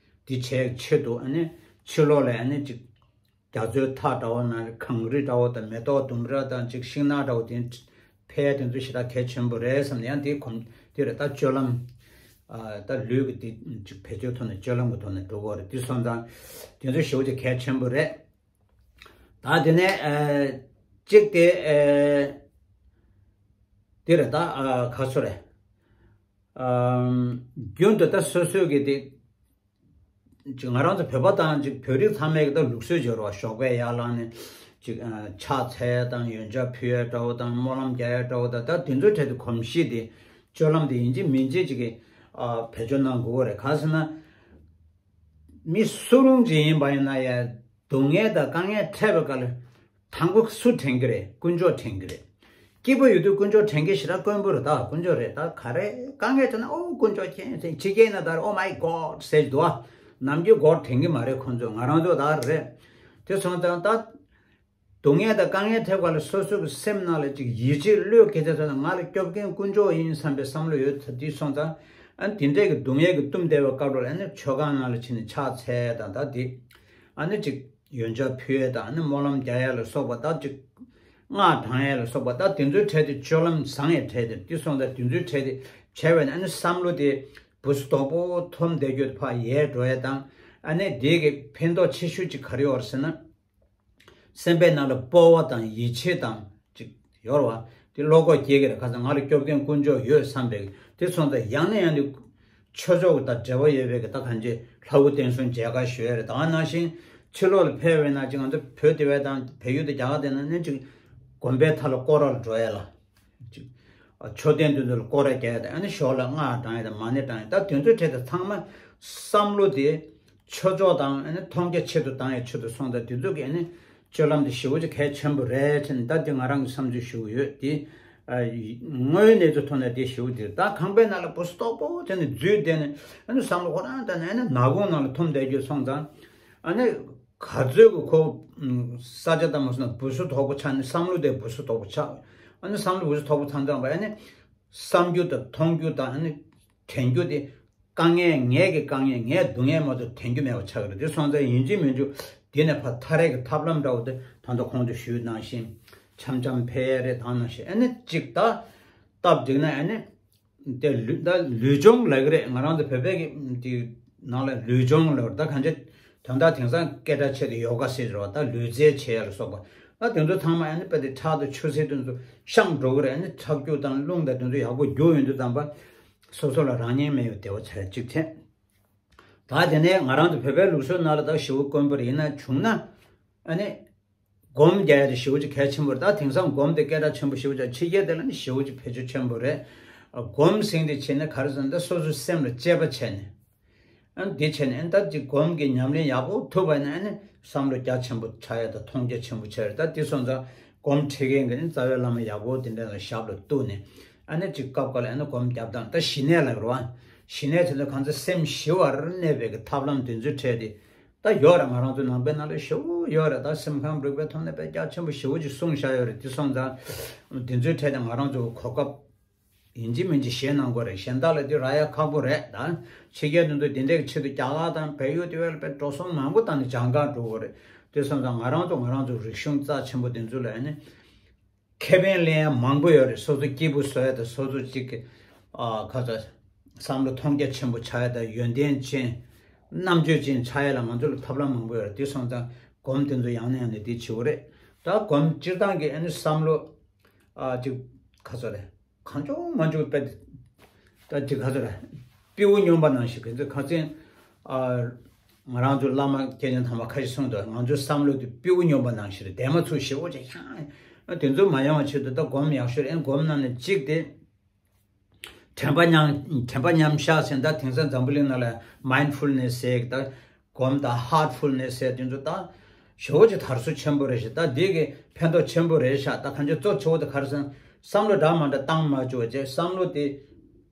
འདི་བྱས་ཆེད་དུ་ཨ་ནི་ཕྱི་ལོགས་ལ་ཨ་ནི་ཅིག་རྒྱ་མཚོའི་མཐའ་འདྲ་བོ་ན་གངས་རི་འདྲ་བོ་དང་མེ་ཏོག་ལྡུམ་ར་དང་ཅིག་ཤིང་ནགས་འདྲ་བོ་དེ་ཕལ་དེ་ཚོ་ཞེ་དྲག་གལ་ཆེན་པོ་རེད་བསམ་ནས་ཡང་དེ་གོམས་དེ་རེད། ད་སྤྱོད་ལམ་ཨ་ད་ལུས་ཀྱི་དེ་ཅིག་བེད་སྤྱོད་ཐོག་ནས་སྤྱོད་ལམ་གྱི་ཐོག་ནས་འགྲོ་དགོས་རེད། དེ་སོང་ཙང་དེ་ཚོ་ཞེ་པོ་ཅིག་གལ་ཆེན་པོ་རེད། ད་དེ་ནས་ཨ་གཅིག་དེ་ཨ་དེ་རེད། ད་ཨ་ག་ཚོད་རེད། ཨམ། རྒྱུན་དུ་ད་སོ་སོའི་གི་དེ། ཅིག་ང་རང་ཚོ་བོད་པ་དང་ཅིག་བོད་རིགས་ཚང་མས་གི་ད་ལུགས་སྲོལ་བརྗོད་རོགས། ཞོགས་པའི་ཡར་ལངས་ནས་ཅིག་ཨ་ཕྱག་འཚལ་ཡ་དང་ཡོན་ཆབ་ཕུལ་ཡ་འདྲ་བོ་དང་སྨོན་ལམ་རྒྱག་ཡ་འདྲ་བོ་དང་ད་དེ་ཚོའི་གྲས་དེ་གོམས་གཤིས་དེ་སྤྱོད་ལམ་དེ་ཡིན་གཅིག་མིན་གཅིག་ཅིག་གི་ཨ་བེད་སྤྱོད་གནང་དགོས་པ་རེད། གང་ཟེར་ན། མི་སུ་རུང་ཅིག་ཡིན་པ་ཡིན་ན་ཡང་སྡུག་བསྔལ་དང་དཀའ་ངལ་འཕྲད་པའི་སྐབས་ལ་དང་པོ་སུ་དྲན་གྱི་རེད། དཀོན་མཆོག་དྲན་གྱི་རེད། སྐྱིད་པོ་ཡོད་དུས་དཀོན་མཆོག་དྲན་གྱི་ཞེ་དྲག་དཀོན་པོ་རེད། ད་དཀོན་མཆོག་རེད། ད་ག་རེ་དཀའ་ངལ་འཕྲད་ན་ཨོ་དཀོན་མཆོག་མཁྱེན་ཟེར། ཕྱི་རྒྱལ་ན་ད་ཨོ་མའི་གོཌ་ཟེར་གྱི་འདུག་ཨ། ནམ་རྒྱུན་གོཌ་དྲན་གྱི་མ་རེད་ཁོང་ཚོ། ང་རང་ཚོ་ད་རེད། དེ་སོང་ཙང་ད། སྡུག་བསྔལ་དང་དཀའ་ངལ་འཕྲད་པ་ལ་སོ་སོ་གི་སེམས་ནང་ལ་ཅིག་ཡིད་ཆེས་བློས་འགེལ་ཚད་ཚོད་ན་ང་ལ་སྐྱོབ་མཁན་དཀོན་མཆོག་ཡིན་བསམ་པའི་བསམ་བློ་ཡོད་ཚར་དུས་སོང་ཙང་། ཨ་ནི་དེ་འདྲས་ཀྱི་སྡུག་བསྔལ་གྱི་གཏུམ་བསྡད་པའི་སྐབས་ལ་ཨ་ནི་མཆོད་ཁང་ནང་ལ་ཕྱིན་ནས་ཕྱག་འཚལ་དང་ད་དེ། ཨ་ནི་ཅིག་ཡོན་ཆབ་ཕུལ་ཡས་དང་ཨ་ནི་སྨོན་ལམ་རྒྱག་ཡས་ལ་སོགས་པ་ད་ཅིག་སྔགས་བགྲང་ཡས་ལ་སོགས་པ་ད་དེ་ཚོའི་གྲས་དེ་སྤྱོད་ལམ་བཟང་ཡས་གྲས་དེ་དུས་སོང་ཙང་དེ་ཚོའི་གྲས་དེ་བྱས་པས་ན་ཨ་ནི་བསམ་བློ་དེ་བུ་སུ་དོག་པོ་འཐོམ་བསྡད་རྒྱུ་ཕར་ཡལ་འགྲོ་ཡས་དང་། ཨ་ནི་དེ་གི་ཕན་ཐོགས་ཆེ་ཤོས་ཅིག་ག་རེ་ཡོད་རེད་ཟེར་ན། སེམས་པའི་ནང་ལ་སྤོབས་པ་དང་ཡིད་ཆེས་དང་ཅིག་ཡོད་རེད་བ། དེ་བློ་ཁོག་སྐྱེ་གི་རེད། ཁ་སང་ང་ལ་སྐྱོབ་མཁན་དཀོན་མཆོག་ཡོད་བསམ་པའི་དེ་སོང་ཙང་ཡང་ནས་ཡང་དུ་ཆོས་ཕྱོགས་ཀྱི་ད་འབྲེལ་བ་ཡོད་པའི་གི་ད་གང་ཅི་ལྷ་སྐུ་བསྟན་སྲུང་མཇལ་ཁ་ཞུ་ཡ་རེད། ད་ག་ནང་བཞིན་ཕྱི་ལོགས་ལ་ཕེབས་པའི་ནང་ཅིག་ང་ཚོ་བོད་དེ་བས་དང་བལ་ཡུལ་དུ་རྒྱ་གར་དེ་ནང་ནས་ཅིག་དགོན་པའི་མཐའ་ལ་སྐོར་ར་ལ་འགྲོ་ཡ་ལ། ཅིག་མཆོད་རྟེན་དེ་ཚོ་ལ་སྐོར་ར་རྒྱག་ཡ་དང་ཨ་ནི་ཞོར་ལ་སྔགས་བགྲང་ཡ་དང་མ་ཎི་བགྲང་ཡ་ད་དེ་ཚོའི་གྲས་དེ་ཚང་མ་བསམ་བློ་དེ། ཆོས་ཕྱོགས་དང་ཨ་ནི་མཐོང་རྒྱ་ཆེ་རུ་བཏང་ཡའི་ཆེད་དུ་སོང་ཙང་དེ་ཚོ་གི་ཨ་ནི་སྤྱོད་ལམ་དེ་ཞེ་པོ་ཅིག་གལ་ཆེན་པོ་རེད་ཅེས་ད་དེ་ང་རང་གི་བསམ་ཚུལ་ཞུ་གི་ཡོད་དེ། ཨ་དངོས་ཡོད་གནས་ཚུལ་ཐོག་ནས་དེ་ཞེ་པོ་དེ་ད་ཁང་པའི་ནང་ལ་བུ་སུ་དོག་པོ་དེ་ནི་འཛུལ་བསྡད་ནས་ཨ་ནི་བསམ་བློ་ཁོ་རང་བཏང་ནས་ཨ་ནི་ནག་ཁུང་ནང་ལ་འཐོམ་བསྡད་རྒྱུ་སོང་ཙང་ཨ་ནི་ག་ཚོད་ཀྱི་ཁོ་ས་ཆ་དང་མ་སོང་ན་བུ་སུ་དོག་པོ་ཆགས་ནས་བསམ་བློ་དེ་བུ་སུ་དོག་པོ་ཆགས། ཨ་ནི་བསམ་བློ་བུ་སུ་དོག་པོ་ཚང་ཚང་བ་ཨ་ནི་བསམ་རྒྱུ་དང་མཐོང་རྒྱུ་དང་ཨ་ནི་དྲན་རྒྱུ་དེ། དཀའ་ངལ་ངས་ཀྱི་དཀའ་ངལ་ངས་སྡུག་བསྔལ་མ་གཏོགས་དྲན་རྒྱུ་མེད་པ་ཆགས་ཀྱི་རེད། དེ་སོང་ཙང་ཡིན་གཅིག་མིན་གཅིག་དེ་ནས་ཕར་ཐར་ཡས་ཀྱི་ཐབས་ལམ་འདྲ་བོ་དེ་ད་ལྟ་གོང་དུ་ཞུས་ནང་བཞིན་འཆམ་འཆམ་ཕེབས་ཡས་རེད། ད་ནང་བཞིན་ཨ་ནི་གཅིག་ད་སྟབས་འགྲིག་ན་ཨ་ནི་དེ་ལུས་ད་ལུས་སྦྱོང་ལབ་ཀྱི་རེད། ང་རང་ཚོ་བོད་པའི་གི་དེ་ནང་ལ་ལུས་སྦྱོང་ལབ་ད་གང་ཅི་དོན་དག་དེང་སང་སྐད་གྲགས་ཆེ་དེ་ཡོ་ག་ཟེར་རེད་བ། ད་ལུས་རྩལ་བྱེད་ཡ་ལ་སོགས་པ་ད་དེ་ཚོ་ཚང་མ་ཨ་ནི་དཔེ་དེ་ཁྲག་དང་ཆུ་སེར་དེ་ཚོ་བཤམས་འགྲོ་གི་རེད། ཨ་ནི་ཁྲག་རྒྱུག་དང་རླུང་དང་དེ་ཚོ་ཡག་པོ་རྒྱུག་ཡོང་དུས་ཙམ་པ། སོ་སོ་ལ་རང་ཉིད་མེད་པའི་བདེ་བ་ཆ་གཅིག་འཐེན། ད་དེ་ནས་ང་རང་ཚོ་བོད་པའི་ལུགས་སྲོལ་ནང་ལ་ད་ཞེ་པོ་དཀོན་པོ་རེད། ཡིན་ན་བྱུང་ན་ཨ་ནི་སྒོམ་རྒྱག་ཡ་དེ་ཞེ་པོ་ཅིག་གལ་ཆེན་པོ་རེད། ད་དེང་སང་སྒོམ་དེ་སྐད་གྲགས་ཆེན་པོ་ཞེ་པོ་ཅིག་ཕྱི་རྒྱལ་དེ་ལ་ནི་ཞེ་པོ་ཅིག་བེད་སྤྱོད་ཆེན་པོ་རེད། སྒོམ་ཟེར་དེ་བྱས་ན་ག་རེ་ཟེར་ན་ད་སོ་སོའི་སེམས་ལ་དཔྱད་པ་བྱས་ནས། ཨ་ནི་དེ་བྱས་ནས་ཨ་ནི་ད་ཅིག་སྒོམ་གྱི་ཉམས་ལེན་ཡག་པོ་ཐུབ་པ་ཡིན་ན་ཨ་ནི་བསམ་བློ་རྒྱ་ཆེན་པོ་ཆགས་ཡ་དང་མཐོང་རྒྱ་ཆེན་པོ་ཆགས་ཡ། ད་དེ་སོང་ཙང་སྒོམ་ཁྲིད་མཁན་གྱི་ཨ་ནི་རྩ་བའི་བླ་མ་ཡག་པོ་དེ་འདྲ་ལ་ཞབས་ལ་གཏུགས་ནས་ཨ་ནི་ཅིག་སྐབས་འགའ་ལ་ཨ་ནི་སྒོམ་རྒྱབ་སྟངས། ད་ཞི་གནས་ལབ་རེད་བ། ཞི་གནས་དེ་ཚོ་གང་ཚེ་སེམས་ཞི་བར་གནས་པའི་གི་ཐབས་ལམ་དེ་ཚོའི་གྲས་དེ་ད་ཡོད་རེད། ང་རང་ཚོ་ནང་པའི་ནང་ལ་ཞེ་པོ་ཡོད་རེད། ད་སེམས་ཁམས་རིག་པའི་ཐོག་ནས་དཔེ་རྒྱ་ཆེན་པོ་ཞེ་པོ་ཅིག་གསུངས་བཞག་ཡོད་རེད། དེ་སོང་ཙང་དེ་ཚོའི་གྲས་དེ་ང་རང་ཚོ་གོ་སྐབས་ཡིན་གཅིག་མིན་གཅིག་བཞེས་གནང་དགོས་རེད། གཞན་དག་ལ་དེ་རག་ཡ་ཁག་པོ་རེད། ད་ཕྱི་རྒྱལ་དེ་ཚོ་དེ་འདྲའི་ཆེད་དུ་རྒྱ་གར་དང་བལ་ཡུལ་དེ་བས་ལ་དཔེ་འགྲོ་སོང་མང་པོ་བཏང་ནས་སྦྱང་གར་འགྲོ་དགོས་རེད། དེ་སོང་ཙང་ང་རང་ཚོ་ང་རང་ཚོ་རིག་གཞུང་རྩ་ཆེན་པོ་དེ་ཚོ་ལ་ཨ་ནི་ཁེ་ཕན་ལེན་ཡ་མང་པོ་ཡོད་རེད། སོ་སོ་སྐྱིད་པོ་བཟོ་ཡ་དང་སོ་སོ་གཅིག་གི་ཨ་ཁ་ཚ་བསམ་བློ་མཐོང་རྒྱ་ཆེན་པོ་ཆགས་ཡ་དང་ཡོན་ཏན་ཅན་རྣམ་དཔྱོད་ཅན་ཆགས་ཡ་ལ་ང་ཚོ་ལ་ཐབས་ལམ་མང་པོ་ཡོད་རེད། དེ་སོང་ཙང་སྒོམ་དེ་ཚོ་ཡང་ནས་ཡང་ནས་དེ་བྱེད་དགོས་རེད། ད་སྒོམ་སྤྱིར་བཏང་གི་ཨ་ནི་བསམ་བློ་ཨ་ཅིག་ཁ་ཚ་རེད། གང་བྱུང་མང་བྱུང་དཔེ་ད་ཅིག་ག་ཚོད་ར། སྤྲེའུ་སྨྱོན་པ་ནང་བཞིན་གྱི་ཚོད་ཁ་ཚན། ཨ། ང་རང་ཚོ་བླ་མ་སྐྱེས་ཆེན་དམ་པ་ཁ་ཤས་གསུངས་འདུག་ང་ཚོའི་བསམ་བློ་དེ་སྤྲེའུ་སྨྱོན་པ་ནང་བཞིན་རེད། དེ་མ་ཚུགས་ཞེ་པོ་ཅིག་ཤང་། དེ་ཚོ་མ་ཡོང་བ་ཆེད་དུ་ད་སྒོམ་ཡག་ཤོས་རེད། སྒོམ་ནང་ནས་གཅིག་དེ། དྲན་པ་མཉམ་དྲན་པ་མཉམ་བཞག་ཟེར། ད་དེང་སང་འཛམ་བུ་གླིང་ནང་ལ་མའིན་ཌི་ཕུལ་ནེ་སི་ཟེར་གི་ད། སྒོམ་དང་ཧར་ཌི་ཕུལ་ནེ་སི་ཟེར་དེ་ཚོ་ད་ཞེ་པོ་ཅིག་དར་སྲོལ་ཆེན་པོ་རེད་ཤག་ད་འདི་གི་ཕན་ཐོགས་ཆེན་པོ་རེད་ཤག་ད་གང་ཅི་གཙོ་ཆེ་བོ་དེ་ག་རེ་ཟེར་ན་བསམ་བློ་འདྲ་མ་འདྲ་བཏང་མ་བཅུག་བྱས་བསམ་བློ་དེ་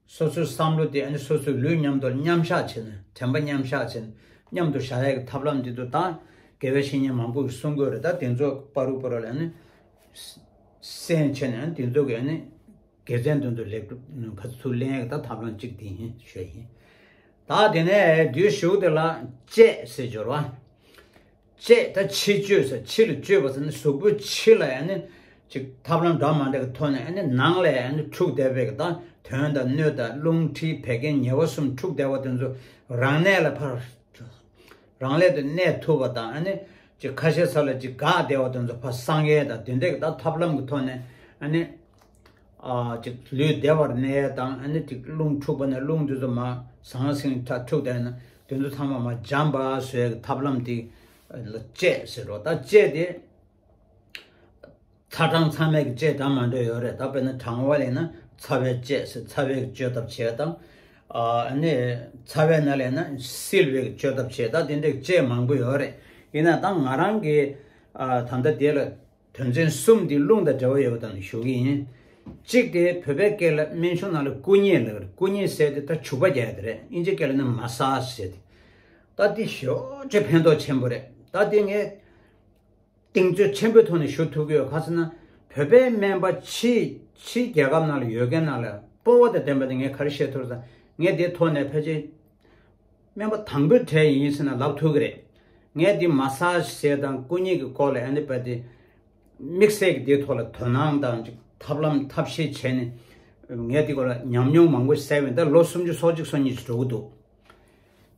སོ་སོའི་བསམ་བློ་དེ་ཨ་ནི་སོ་སོའི་ལུས་མཉམ་དུ་མཉམ་བཞག་བྱས་ནས་དྲན་པ་མཉམ་བཞག་བྱས་ནས་མཉམ་དུ་བཞག་ཡག་གི་ཐབས་ལམ་འདི་ཚོ་ད་དགེ་བའི་བཤེས་གཉེན་མང་པོ་གིས་གསུང་གི་ཡོད་རེད། ད་དེ་ཚོ་པ་རུ་པ་རུ་ལ་ཨ་ནི་གསན་བྱས་ནས་ཨ་ནི་དེ་ཚོ་གི་ཨ་ནི། དགེ་མཚན་དོན་དུ་ལེགས་གྲུབ་ཁ་ཚུར་ལེན་ཡག་ད་ཐབས་ལམ་གཅིག་དེ་ཡིན་ཞུ་ཡིན། ད་དེ་ནས་བདུད་ཞུགས་དེ་ལ་བཅས་ཟེར་སྦྱོར་བ། བཅས་ད་ཕྱི་བཅོས་ཟེར། ཕྱི་ལ་བཅོས་པ་ཟེར་ན་གཟུགས་པོའི་ཕྱི་ལ་ཡང་ནི་ཅིག་ཐབས་ལམ་འདྲ་མ་འདྲ་གི་ཐོག་ནས་ཡང་ནི་ནང་ལ་ཡང་ནི་འཁྲུགས་བསྡད་པའི་གི་ད་དོན་དང་སྣོད་དང་རླུང་མཁྲིས་བད་ཀན་ཉེ་བ་གསུམ་འཁྲུགས་བསྡད་པ་དེ་ཚོ་རང་གནས་ལ་ཕར། རང་ལས་དུ་གནས་ཐུབ་པ་དང་ཨ་ནི་ཅིག་ཁ་ཤས་ས་ལ་ཅིག་འགག་བསྡད་པ་དེ་ཚོ་ཕར་སངས་ཡས་དང་དེ་འདྲས་ཀྱི་ད་ཐབས་ལམ་གྱི་ཐོག་ནས་ཨ་ནི་ཨ་ཅིག་ལུས་བདེ་བར་གནས་ཡས་དང་ཨ་ནི་ཅིག་རླུང་འཁྲུགས་པ་ནས་རླུང་དེ་ཚོ་མར་ཟང་ཟིང་ཁྲ་འཁྲུགས་བསྡད་ན་དེ་ཚོ་ཚང་མ་མར་འཇམ་པ་བཟོ་ཡས་ཀྱི་ཐབས་ལམ་དེ་ལ་བཅས་ཟེར་རོ། ད་བཅས་དེ། ཚ་གྲང་ཚ་མེད་ཀྱི་བཅས་འདྲ་མ་འདྲ་ཡོད་རེད། ད་དཔེར་ན་གྲང་བ་ལབ་ན་ཚ་བའི་བཅས་ཟེར། ཚ་བའི་བཅོས་ཐབས་བྱས་དང་། ཨ་ནི་ཚ་བའི་ནང་ལབ་ན་བསིལ་བའི་བཅོས་ཐབས་བྱས། ད་དེ་འདྲའི་བཅས་མང་པོ་ཡོད་རེད། ཡིན་ན་ད་ང་རང་གི་ཨ་ད་ལྟ་དེ་ལ་དོན་ཚན་གསུམ་འདི་རླུང་དང་འབྲེལ་བ་ཡོད་པ་དང་ཞུ་གི་ཡིན། གཅིག་དེ་བོད་པའི་སྐད་ལ་སྨན་གཞུང་ནང་ལ་བསྐུ་མཉེ་ལབ་རེད། བསྐུ་མཉེ་ཟེར་དེ་ད་བྱུག་པ་རྒྱག་ཡ་དེ་རེད། དབྱིན་ཇི་སྐད་ལ་ནི་མ་སཱཇ་ཟེར་དེ། ད་དེ་ཞེ་པོ་ཅིག་ཕན་ཐོགས་ཆེན་པོ་རེད། ད་དེ་ངས། གདེང་ཚོད་ཆེན་པོའི་ཐོག་ནས་ཞུ་ཐུབ་ཀྱི་ཡོད། ག་ཟེར་ན། བོད་པའི་སྨན་པ་ཕྱི་ཕྱི་རྒྱལ་ཁབ་ནང་ལ་ཡོད་མཁན་ནང་ལ་སྤོབས་པ་དང་ལྡན་པ་དེ་ངས་ག་རེ་བཤད་ཐུབ་ཟེར་ན། ངས་དེའི་ཐོག་ནས་ཕལ་ཆེར་སྨན་པ་དང་པོའི་གྲས་ཡིན་ཟེར་ན་ལབ་ཐུབ་ཀྱི་རེད། ངས་དེ་མ་སཱཇ་ཟེར་དང་བསྐུ་མཉེ་གི་སྐོར་ལ་ཨ་ནི་བ་དེ་དམིགས་བསལ་གྱི་དེའི་ཐོག་ལ་དོ་སྣང་དང་ཐབས་ལམ་ཐབས་ཤེས་བྱས་ནས་ངས་དེ་སྐོར་ལ་ཉམས་མྱོང་མང་པོ་བསལ་བས་ད་ལོ་སུམ་ཅུ་སོ་གཅིག་སོ་གཉིས་ཅིག་འགྲོ་གི་འདུག་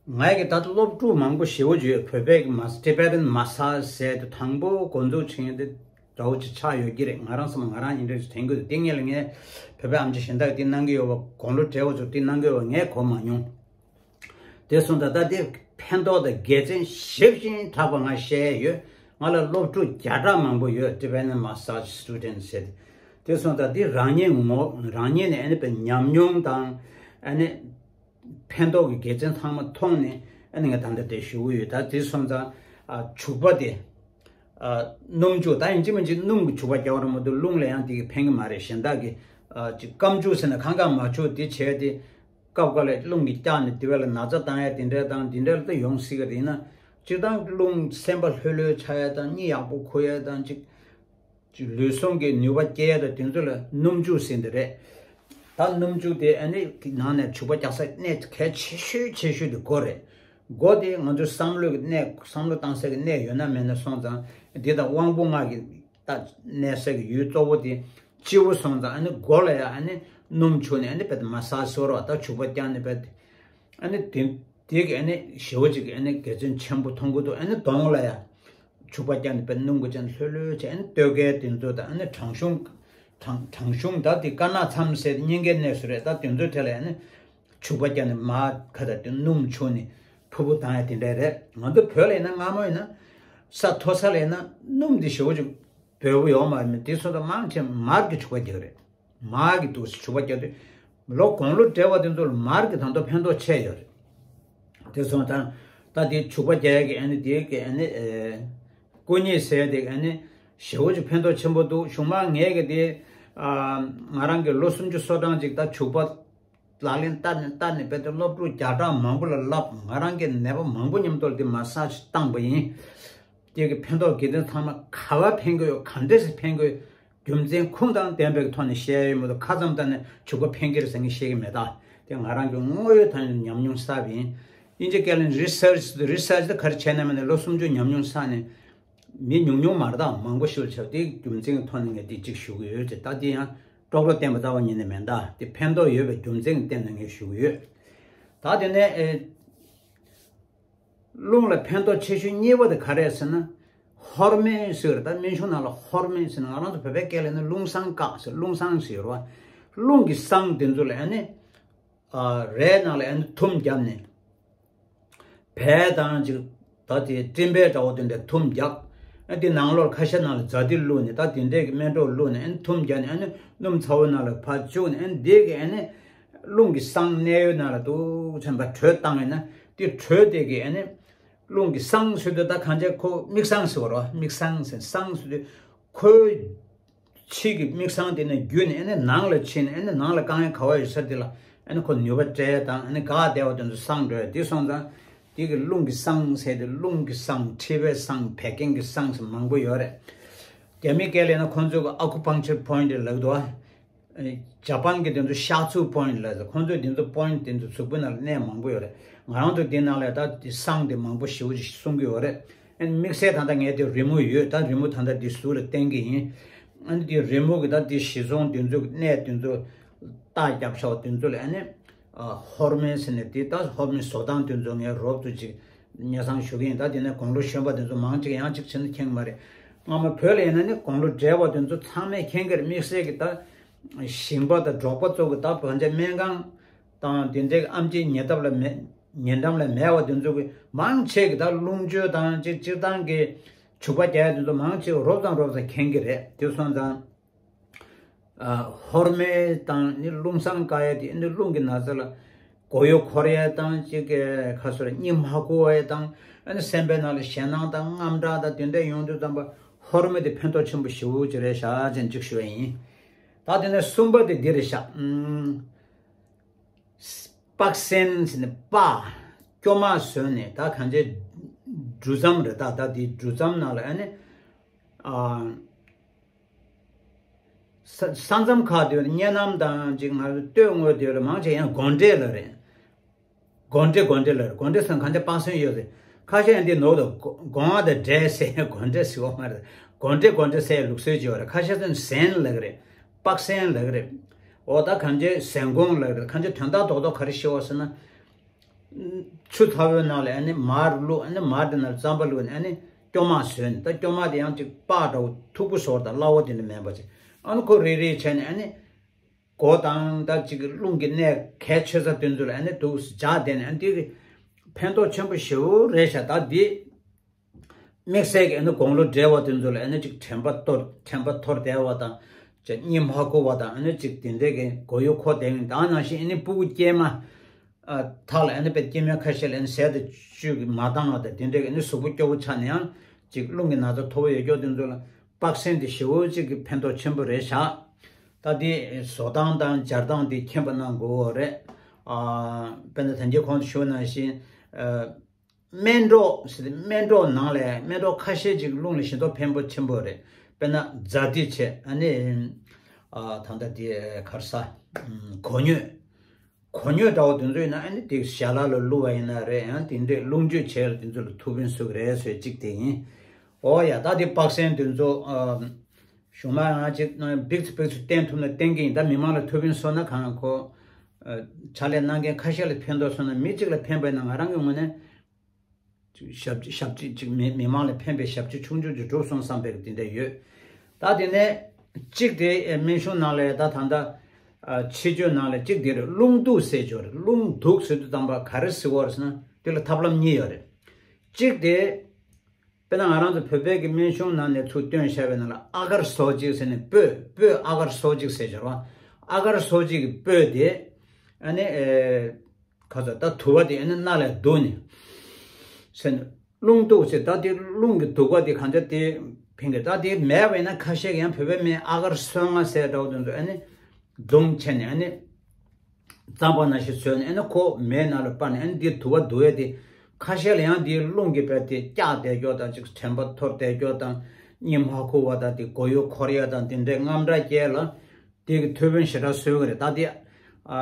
ང་གི་ད་ལྟ་སློབ་ཕྲུག་མང་པོ་ཞེ་པོ་ཅིག་ཡོད། བོད་པའི་གི་མ་Tibetan massage ཟེར་དུས་དང་པོ་འགོ་འཛུགས་བྱེད་མཁན་དེ་འདྲ་བོ་ཅིག་ཆགས་ཡོད་ཀྱི་རེད། ང་རང་ཚོ་ང་རང་ཡིན་འདྲ་ཞིག་དྲན་གྱི་འདུག་དེ་སྔོན་ལ་ངས་བོད་པའི་ཨེམ་ཆི་གཞན་དག་གིས་དེ་གནང་གི་ཡོད་པ། དགུང་ལོ་བགྲེས་པོ་ཚོས་དེ་གནང་གི་ཡོད་པ་ངས་གོ་མ་མྱོང་། དེ་སོང་ཙང་ད་དེ་ཕན་ཐོགས་དང་དགེ་མཚན་ཞེ་ཅིག་དྲག་པ་ང་བཤད་ཡོད། ང་ལ་སློབ་ཕྲུག་བརྒྱ་ཕྲག་མང་པོ་ཡོད། Tibetan massage student ཟེར་དེ། དེ་སོང་ཙང་དེ་རང་ཉིད་ངོ་རང་ཉིད་ནས་ཨ་ནི་པའི་ཉམས་མྱོང་དང་ཨ་ནི། ཕན་ཐོགས་ཀྱི་དགེ་མཚན་ཚང་མ་མཐོང་ནས་ཨ་ནི་ང་ད་ལྟ་དེ་ཞུ་གི་ཡོད། ད་དེ་སོང་ཙང་ཨ་བྱུག་པ་དེ་ཨ་སྣུམ་བྱུག་ད་ཡིན་གཅིག་མིན་གཅིག་སྣུམ་གྱི་བྱུག་པ་རྒྱག་ར་མ་གཏོགས་རླུང་ལ་ཡང་དེ་གི་ཕན་གི་མ་རེད། གཞན་དག་གི་ཨ་ཅིག་སྐམ་བྱུག་ཟེར་ན་ཁང་ཁང་མ་བྱུག་དེ་བྱས་ཏེ་སྐབས་འགའ་ལ་རླུང་གིས་བཀྱགས་ནས་དེ་བས་ལ་ན་ཚ་བཏང་ཡ་དེ་འདྲ་དང་དེ་འདྲ་ལ་ད་ཡོང་སྲིད་གི་རེད། ཡིན་ན་སྤྱིར་བཏང་རླུང་སེམས་པ་ལྷོད་ལྷོད་ཆགས་ཡ་དང་གཉིད་ཡག་པོ་ཁུག་ཡ་དང་ཅིག་ལུས་ཟུངས་ཀྱི་ནུས་པ་སྐྱེ་ཡ་དང་དེ་ཚོ་ལ་སྣུམ་བྱུག་ཟེར་འདི་རེད། ད་སྣུམ་བྱུག་དེ་ཨ་ནི་ནང་ནས་བྱུག་པ་རྒྱག་ས་གནས་གལ་ཆེ་ཤོས་ཆེ་ཤོས་དེ་སྒོ་རེད། སྒོ་དེ་ང་ཚོའི་བསམ་བློ་གི་གནས། བསམ་བློ་བཏང་ས་གི་གནས་ཡོད་ན་མེད་ན་སོང་ཙང་འདི་དང་དབང་པོ་ལྔ་གི་ད་གནས་ས་གི་ཡུལ་གཙོ་བོ་དེ་སྤྱི་བོ་སོང་ཙང་ཨ་ནི་སྒོ་ལ་ཡ་ཨ་ནི་སྣུམ་བྱུག་ནས་ཨ་ནི་བེད་མ་སཱཇ་ཟེར་བ་ད་བྱུག་པ་རྒྱག་ནས་བེད། ཨ་ནི་དེ་དེ་གི་ཨ་ནི་ཞེ་པོ་ཅིག་གི་ཨ་ནི་དགེ་མཚན་ཆེན་པོ་མཐོང་གི་འདུག་ཨ་ནི་གདོང་ལ་ཡ་བྱུག་པ་རྒྱག་ནས་བེད་སྣུམ་གྱི་ཅན་ལྷོད་ལྷོད་བྱས། ཨ་ནི་སྟོད་གོས་དེ་ཚོ་དང་ཨ་ནི་བྲང་གཞུང་། བྲང་བྲང་གཞུང་ད་དེ་དཀར་ནག་མཚམས་ཟེར་སྙིང་གའི་གནས་སུ་རེད། ད་དེ་ཚོའི་གྲས་ལ་ཡ་ཨ་ནི་བྱུག་པ་རྒྱག་ནས་མར་ཁ་ད་དེ་སྣུམ་བྱུག་ནས་ཕུར་བུ་བཏང་ཡ་དེ་འདྲ་རེད། ང་ཚོ་བོད་ལ་ཡིན་ན་སྔ་མོ་ཡིན་ན་ས་མཐོ་ས་ལ་ཡིན་ན་སྣུམ་དེ་ཞེ་པོ་ཅིག་འབེལ་པོ་ཡོད་མ་རེད། དེ་སོང་ཙང་མང་ཆེ་མར་གྱི་བྱུག་པ་རྒྱག་རེད། མར་གྱི་འདུག་སེ་བྱུག་པ་རྒྱག་དུས་ལོ་དགུང་ལོ་བགྲེས་པ་དེ་ཚོ་ལ་མར་གྱི་ད་དུང་ཕན་ཐོགས་ཆེ་ཡོད་རེད། དེ་སོང་ཙང་ད་དེ་བྱུག་པ་རྒྱག་ཡ་གི་ཨ་ནི་དེ་གི་ཨ་ནི་ཨེ་སྐུ་མཉེ་ཟེར་དེ་གི་ཨ་ནི་ཞེ་པོ་ཅིག་ཕན་ཐོགས་ཆེན་པོ་འདུག་གཞུག་མ་ངས་གི་དེ་ཨ་ང་རང་གི་ལོ་སུམ་ཅུ་སོ་གྲངས་ཅིག་ད་བྱུག་པ་ལག་ལེན་བསྟར་ནས་བསྟར་ནས་དཔེ་དེ་སློབ་ཕྲུག་བརྒྱ་ཕྲག་མང་པོ་ལ་བསླབ། ང་རང་གི་ནད་པ་མང་པོ་མཉམ་དུ་ལ་དེ་མ་སཱ་ཇི་བཏང་པ་ཡིན། དེ་གི་ཕན་ཐོགས་དགེ་མཚན་ཚང་མ་ག་བ་ཕན་གི་ཡོད། ག་འདྲས་སེ་ཕན་གི་ཡོད། རྒྱུ་མཚན་ཁུངས་དང་ལྡན་པའི་ཐོག་ནས་བཤད་ཡོད་མ་གཏོགས་ཁ་ཙམ་བཏང་ནས་བྱུག་པ་ཕན་གྱི་རེད་ཟེར་མཁན་བཤད་ཀྱི་མེད། ད་དེ་ང་རང་གི་དངོས་ཡོད་ཐོག་ནས་ཉམས་མྱོང་བསགས་པ་ཡིན། དབྱིན་ཇི་སྐད་ལ་research research ད་ག་རེ་བྱས་ན་མིན་ན་ལོ་སུམ་ཅུ་ཉམས་མྱོང་བསགས་ནས་མི་ཉུང་ཉུང་མ་རེད། ད་མང་པོ་ཞིག་ལ་བྱས་པ་དེ་རྒྱུ་མཚན་གྱི་ཐོག་ནས་ངས་དེ་གཅིག་ཞུ་གི་ཡོད་ཅེས། ད་དེ་ཡང་ཀྲོག་ཀྲོ་བསྟན་པ་རྩ་བ་ཉིད་ནས་མེད། ད་དེ་ཕན་ཐོགས་ཡོད་པའི་རྒྱུ་མཚན་གྱི་སྟེང་ནས་ངས་ཞུ་གི་ཡོད། ད་དེ་ནས་ཨེ། རླུང་ལ་ཕན་ཐོགས་ཆེ་ཤོས་གཉིས་པ་དེ་ག་རེ་ཟེར་ན། ཧོར་སྨན་ཟེར་རེད། ད་སྨན་གཞུང་ནང་ལ་ཧོར་སྨན་ཟེར་ན་ང་རང་ཚོ་བོད་པའི་སྐད་ལ་ནི་རླུང་བསྲང་སྐག་ཟེར། རླུང་བསྲང་ཟེར་རོ། རླུང་གི་བསྲང་དེ་ཚོ་ལ་ཨ་ནི་ཨ་རས་ནང་ལ་ཨ་ནི་ཐུམ་བརྒྱབ་ནས་བལ་དང་ཅིག་ད་དེ་སྤྲིན་བལ་འདྲ་བོ་དེ་འདྲ་ཐུམ་བརྒྱབ། ཨ་དེ་ནང་ལོགས་ཁ་ཤས་ནང་ལ་ཛ་དི་བླུགས་ནས་ད་དེ་འདྲས་ཀྱི་སྨན་གྲོགས་བླུགས་ནས་ཨ་ནི་ཐུམ་བརྒྱབ་ནས་ཨ་ནི་སྣུམ་ཚ་བོ་ནང་ལ་ཕར་བཅུག་ནས་ཨ་ནི་དེ་གི་ཨ་ནི། རླུང་གི་བསྲང་གནས་ཡུལ་ནང་ལ་འདུག་ཚན་པ་དྲོད་བཏང་ཡིན་ན་དེ་དྲོད་དེ་གི་ཨ་ནི་རླུང་གི་བསྲང་ཟེར་དུས་ད་གང་ཅི་ཁོ་མིག་བསྲང་ཟེར་བ་རོ། མིག་བསྲང་ཟེར་བསྲང་ཟེར་དུས་ཁོའི་ཕྱི་གི་མིག་བསྲང་དེ་ནས་བརྒྱུད་ནས་ཨ་ནི་ནང་ལ་ཕྱིན་ནས་ཨ་ནི་ནང་ལ་དཀའ་ངལ་ག་བ་ཡོད་ས་དེ་ལ་ཨ་ནི་ཁོ་ནུས་པ་སྤྲད་དང་ཨ་ནི་འགག་བསྡད་པ་དེ་ཚོ་བསྲང་འགྲོ་ཡ་དེ་སོང་ཙང་དེ་གི་རླུང་གི་བསྲང་ཟེར་དེ་རླུང་གི་བསྲང་མཁྲིས་པའི་བསྲང་བད་ཀན་གི་བསྲང་ཟེར་མང་པོ་ཡོད་རེད། རྒྱ་མི་སྐད་ལས་ན་ཁོང་ཚོ་གི་ཨ་ཁུ་པང་ཆེར་པོ་ཡིན་ཊི་ལབ་འདུག་ཨ། ཇ་པན་གྱི་དེ་ཚོ་ཤག་ཚུགས་པོ་ཡིན་ཊི་ལ་ཟེར། ཁོང་ཚོས་དེ་ཚོ་པོ་ཡིན་ཊི་དེ་ཚོ་གཟུགས་པོའི་ནང་ལ་གནས་མང་པོ་ཡོད་རེད། ང་རང་ཚོ་དེ་ནང་ལ་ད་དེ་བསྲང་དེ་མང་པོ་ཞེ་པོ་ཅིག་གསུང་གི་ཡོད་རེད། ཨ་ནི་དམིགས་བསལ་ད་ལྟ་ངས་དེ་རི་མོ་ཡོད། ད་རི་མོ་ད་ལྟ་དེ་ཟུར་ལ་བསྟན་གི་ཡིན། ཨ་ནི་དེ་རི་མོ་གི་ད་དེ་གཞི་བཟུང་དེ་ཚོ་གི་གནས་དེ་ཚོ་རྟགས་རྒྱབ་བཞག་པ་དེ་ཚོ་ལ་ཨ་ནི་ཧོར་སྨན་ཟེར་ནས་དེ་ད་ཧོར་སྨན་བཟོ་སྟངས་དེ་ཚོ་ངས་རོབ་ཏུ་ཅིག་སྙན་སེང་ཞུ་གི་ཡིན། ད་དེ་ནས་དགུང་ལོ་གཞོན་པ་དེ་ཚོ་མང་ཅིག་ཡང་ཅིག་བྱས་ན་མཁྱེན་གི་མ་རེད། སྔ་མ་བོད་ལ་ཡིན་ན་ནི་དགུང་ལོ་བགྲེས་པ་དེ་ཚོ་ཚང་མས་མཁྱེན་གི་རེད། དམིགས་བསལ་གྱི་ད་ཞིང་པ་དང་འབྲོག་པ་ཚོ་གི་ད་བང་ཆ་སྨན་ཁང་དང་དེ་འདྲའི་ཨེམ་ཆི་ཉེ་འགྲམ་ལ་མེད། ཉེ་འགྲམ་ལ་མེད་པ་དེ་ཚོ་གི་མང་ཆེ་གི་ད་རླུང་བཅོས་དང་ཅིག་སྤྱིར་བཏང་གི་བྱུག་པ་རྒྱག་ཡ་དེ་ཚོ་མང་ཆེ་རོབ་ཙམ་རོབ་ཙམ་མཁྱེན་གི་རེད། དེ་སོང་ཙང་། ཨ་ཧོར་སྨན་དང་ནི་རླུང་བསྲང་དཀའ་ཡ་དེ་ནི་རླུང་གི་ན་ཚ་ལ་མགོ་ཡུ་འཁོར་ཡ་དང་ཅིག་ག་སོ་ར་གཉིད་མ་ཁུག་པ་ཡ་དང་ཨ་ནི་སེམས་པའི་ནང་ལ་ཞེད་སྣང་དང་དངངས་སྐྲག་དང་དེ་འདྲ་ཡོང་དུས་ཙམ་པ་ཧོར་སྨན་དེ་ཕན་ཐོགས་ཆེན་པོ་ཞེ་པོ་ཅིག་རེད་ཤག་ཅེས་ཅིག་ཞུ་བ་ཡིན། ད་དེ་ནས་གསུམ་པ་དེ་འདི་རེད་ཤག་ཨུམ། པག་སེན་ཟེར་ནས་པགས་སྐྱོ་མ་བཟོས་ནས་ད་གང་ཅི་འབྲུ་རྩམ་རེད། ད་ད་དེ་འབྲུ་རྩམ་ནང་ལ་ཨ་ནི་ཨ། ས་ས་མཚམས་ཁག་དེ་གཉན་ནམ་དང་ཅིག་ང་ཚོ་སྟོད་ངོས་དེ་ལ་མང་ཆེ་ཡང་དགོང་འབྲས་ལ་རེད། དགོང་འབྲས་དགོང་འབྲས་ལ་རེད། དགོང་འབྲས་སང་གང་ཆ་པགས་སོན་ཡོད་རེད། ཁ་ཤས་འདི་ནོར་དུ་དགོང་ཨ་དང་འབྲས་ཟེར་དགོང་འབྲས་ཟེར་བ་མ་རེད། དགོང་འབྲས་དགོང་འབྲས་ཟེར་ལུགས་སྲོལ་ཅིག་ཡོད་རེད། ཁ་ཤས་ཚོས་ཟན་ལབ་ཀྱི་རེད། པགས་སེན་ལབ་ཀྱི་རེད། འོ་ད་གང་ཆ་ཟན་གོང་ལབ་ཀྱི་རེད། གང་ཆ་དོན་དག་རྡོག་རྡོག་ག་རེ་ཤེས་བ་ཟེར་ན། ཆུ་ཚ་བོའི་ནང་ལ་ཨ་ནི་མར་བླུགས། ཨ་ནི་མར་དེ་ནང་ལ་རྩམ་པ་བླུགས་ནས་ཨ་ནི་སྐྱོ་མ་བཟོས་ནས། ད་སྐྱོ་མ་དེ་ཡང་ཅིག་པགས་འདྲ་བོ་མཐུག་པོ་བཟོ་བ་དང་སླ་བོ་དེ་འདྲ་མེད་པ་ཅིག་ཨ་ནི་ཁོ་རེ་རེ་བྱས་ནས་ཨ་ནི་མགོ་དང་ད་ཅིག་རླུང་གི་གནས་གལ་ཆེ་ས་དེ་ཚོ་ལ་ཨ་ནི་འདུག་སེ་སྦྱར་བསྡད་ནས་ཨ་ནི་དེ་གི་ཕན་ཐོགས་ཆེན་པོ་ཞེ་པོ་རེད་ཤག་ད་འདི། དམིགས་བསལ་གྱི་ཨ་ནི་དགུང་ལོ་བགྲེས་པ་དེ་ཚོ་ལ་ཨ་ནི་ཅིག་དྲན་པ་འཐོར། དྲན་པ་འཐོར་བསྡད་པ་དང་། ཅིག་གཉིད་མ་ཁུག་པ་དང་། ཨ་ནི་ཅིག་དེ་འདྲའི་གི་མགོ་ཡུ་འཁོར་བསྡད་མཁན་དང་ནང་བཞིན་ཨ་ནི་སྤུ་གུ་སྐྱེས་མ་ཨ་དག་ལ་ཨ་ནི་དཔེ་སྐྱེས་མའི་ཁ་ཤས་ལ་ཨ་ནི་ཟས་དང་བཅུད་ཀྱིས་མ་འདང་བ་དང་དེ་འདྲའི་གི་ཨ་ནི་གཟུགས་པོ་སྐྱོ་བོ་ཆགས་ནས་ཡང་ཅིག་རླུང་གི་ན་ཚ་མཐོ་པོ་ཡོད་མཁན་དེ་ཚོ་ལ་པགས་སེན་དེ་ཞེ་པོ་ཅིག་གི་ཕན་ཐོགས་ཆེན་པོ་རེད་ཤག་ད་དེ་བཟོ་སྟངས་དང་སྦྱར་སྟངས་དེ་མཁྱེན་པ་གནང་དགོས་རེད། ཨ་དཔེར་ན་ད་གིན་གོང་དུ་ཞུས་ནང་བཞིན་ཨ། སྨན་གྲོགས་ཟེར་ཏེ་སྨན་གྲོགས་ནང་ལས་སྨན་གྲོགས་ཁ་ཤས་ཅིག་རླུང་ལ་ཞེ་དྲག་ཕན་པོ་ཆེན་པོ་རེད། དཔེར་ན་ཛ་ཏི་བྱས། ཨ་ནི་ཨ་ད་ལྟ་དེ་ག་རེ་ཟ། གོ་སྙོད། གོ་སྙོད་འདྲ་བོ་དེ་ཚོ་ཡིན་ན་ཨ་ནི་དེ་ཞལ་ལག་ལ་བླུགས་པ་ཡིན་ན་རེད། ཡང་དེ་འདྲས་རླུང་བཅོས་བྱས་ལ་དེ་ཚོ་ལ་ཐུགས་ཕན་གསོས་ཀྱི་རེད་ཟེར་གཅིག་དེ་ཡིན། ཨོ་ཡ། ད་དེ་པགས་སེན་དེ་ཚོ་ཨ་གཞུག་མ་ང་ཅིག་འབིགས་ཚུ་འབིགས་ཚུ་བསྟན་ཐུབ་ན་བསྟན་གྱི་ཡིན། ད་མི་མང་ལ་ཐུགས་ཕན་གསོས་ན་གང་ཁོ་ཨ་ཕྱག་ལས་གནང་མཁན་ཁ་ཤས་ལ་ཕན་ཐོགས་སོང་ན་མི་གཅིག་ལ་ཕན་པ་ཡིན་ན་ང་རང་གི་ངོས་ནས། ཞབས་ཕྱི་ཞབས་ཕྱི་ཅིག་མི་མི་མང་ལ་ཕན་པའི་ཞབས་ཕྱི་ཆུང་ཆུང་ཅིག་སྒྲུབ་སོང་བསམ་པའི་དེ་འདྲ་ཡོད། ད་དེ་ནས་གཅིག་དེ་སྨན་གཞུང་ནང་ལ་ད་ད་ལྟ་ཨ་ཕྱི་བཅོས་ནང་ལ་གཅིག་དེ་རེད། རླུང་དུག་ཟེར་ཅིག་ཡོད་རེད། རླུང་དུག་ཟེར་དུས་ཙམ་པ་ག་རེ་ཟེར་བ་རེད་ཟེར་ན་དེ་ལ་ཐབས་ལམ་གཉིས་ཡོད་རེད། གཅིག་དེ་དཔེར་ན་ང་རང་ཚོ་བོད་པའི་གི་སྨན་གཞུང་ནང་ནས་ཚུར་བཏོན་བཞག་པའི་ནང་ལ་ཨ་གར་སོ་གཅིག་ཟེར་ནས་སྤོས་སྤོས་ཨ་གར་སོ་གཅིག་ཟེར་ཅིག་ཡོད་རེད་བ། ཨ་གར་སོ་གཅིག་གི་སྤོས་དེ་ཨ་ནི་ཨེ། ཁ་ཚ་ད་དུ་བ་དེ་ཨ་ནི་སྣ་ལས་བསྡུ་ནས་ཟེར་ནས། རླུང་དུག་ཟེར་ད་དེ་རླུང་གི་དུག་པ་དེ་གང་ཆ་དེ་ཕན་གི། ད་དེ་མེད་པ་ཡིན་ན་ཁ་ཤས་ཀྱི་ཡང་བོད་པའི་སྨན་ཨ་གར་སོལ་ང་ཟེར་འདྲ་བོ་དེ་ཚོ་ཨ་ནི་བརྡུངས་བྱས་ནས་ཨ་ནི་རྩམ་པ་ནང་བཞིན་བཟོས་ནས་ཨ་ནི་ཁོ་མེ་ནང་ལ་སྤར་ནས་ཨ་ནི་དེ་དུ་བ་བསྡུ་ཡས་དེ། ཁ་ཤས་ལ་ཡང་དེའི་རླུང་གི་བས་དེ་བཀྱག་བསྡད་སྐྱོ་དང་ཅིག་དྲན་པ་འཐོར་བསྡད་སྐྱོ་དང་གཉིད་མ་ཁུག་པ་དང་དེ་མགོ་ཡུ་འཁོར་ཡ་དང་དེ་འདྲའི་རྔམ་སྐྲག་སྐྱེ་ལ། དེ་གི་ཐོད་རྒལ་ཞེ་དྲག་གསོ་གི་རེད། ད་དེ་ཨ་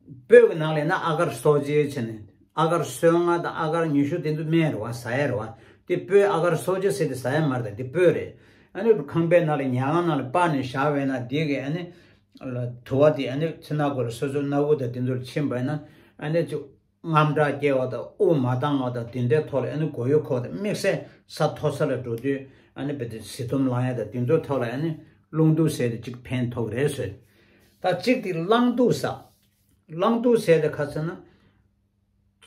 སྤོས་ཀྱི་ནང་ལ་ཡིན་ན་ཨ་གར་གསོ་བྱེད་བྱས་ནས་ཨ་གར་སོལ་ང་དང་ཨ་གར་ཉི་ཤུ་དེ་ཚོ་སྨན་རེད་བ། ཟ་ཡ་རེད་བ། དེ་སྤོས་ཨ་གར་གསོ་བྱེད་ཟེར་དེ་ཟ་ཡ་མ་རེད། ད་དེ་སྤོས་རེད། ཨ་ནི་ཁང་པའི་ནང་ལ་ཉལ་ཁང་ནང་ལ་སྤར་ནས་བཞག་པས་ན་དེ་གི་ཨ་ནི་དུ་བ་དེ་ཨ་ནི་ཚི་ནག་གོ་ལ་སོ་སོའི་སྣ་བུག་དང་དེ་ཚོར་ཕྱིན་པས་ན་ཨ་ནི་ཅིག་རྔམ་སྐྲག་སྐྱེ་བ་དང་དབུགས་མ་འདང་བ་དང་དེ་འདྲའི་ཐོག་ལ་ཨ་ནི་མགོ་ཡུ་འཁོར་དང་དམིགས་བསལ་ས་མཐོ་ས་ལ་འགྲོ་དུས་ཨ་ནི་བེ་དེ་བཟི་འཐོམ་ལངས་ཡ་དང་དེ་ཚོའི་ཐོག་ལ་ཨ་ནི་རླུང་དུག་ཟེར་དེ་གཅིག་ཕན་ཐོགས་རེད་ཟེར། ད་གཅིག་དེ་རླངས་དུག་ཟ། རླངས་དུག་ཟེར་དེ་ག་ཟེར་ན།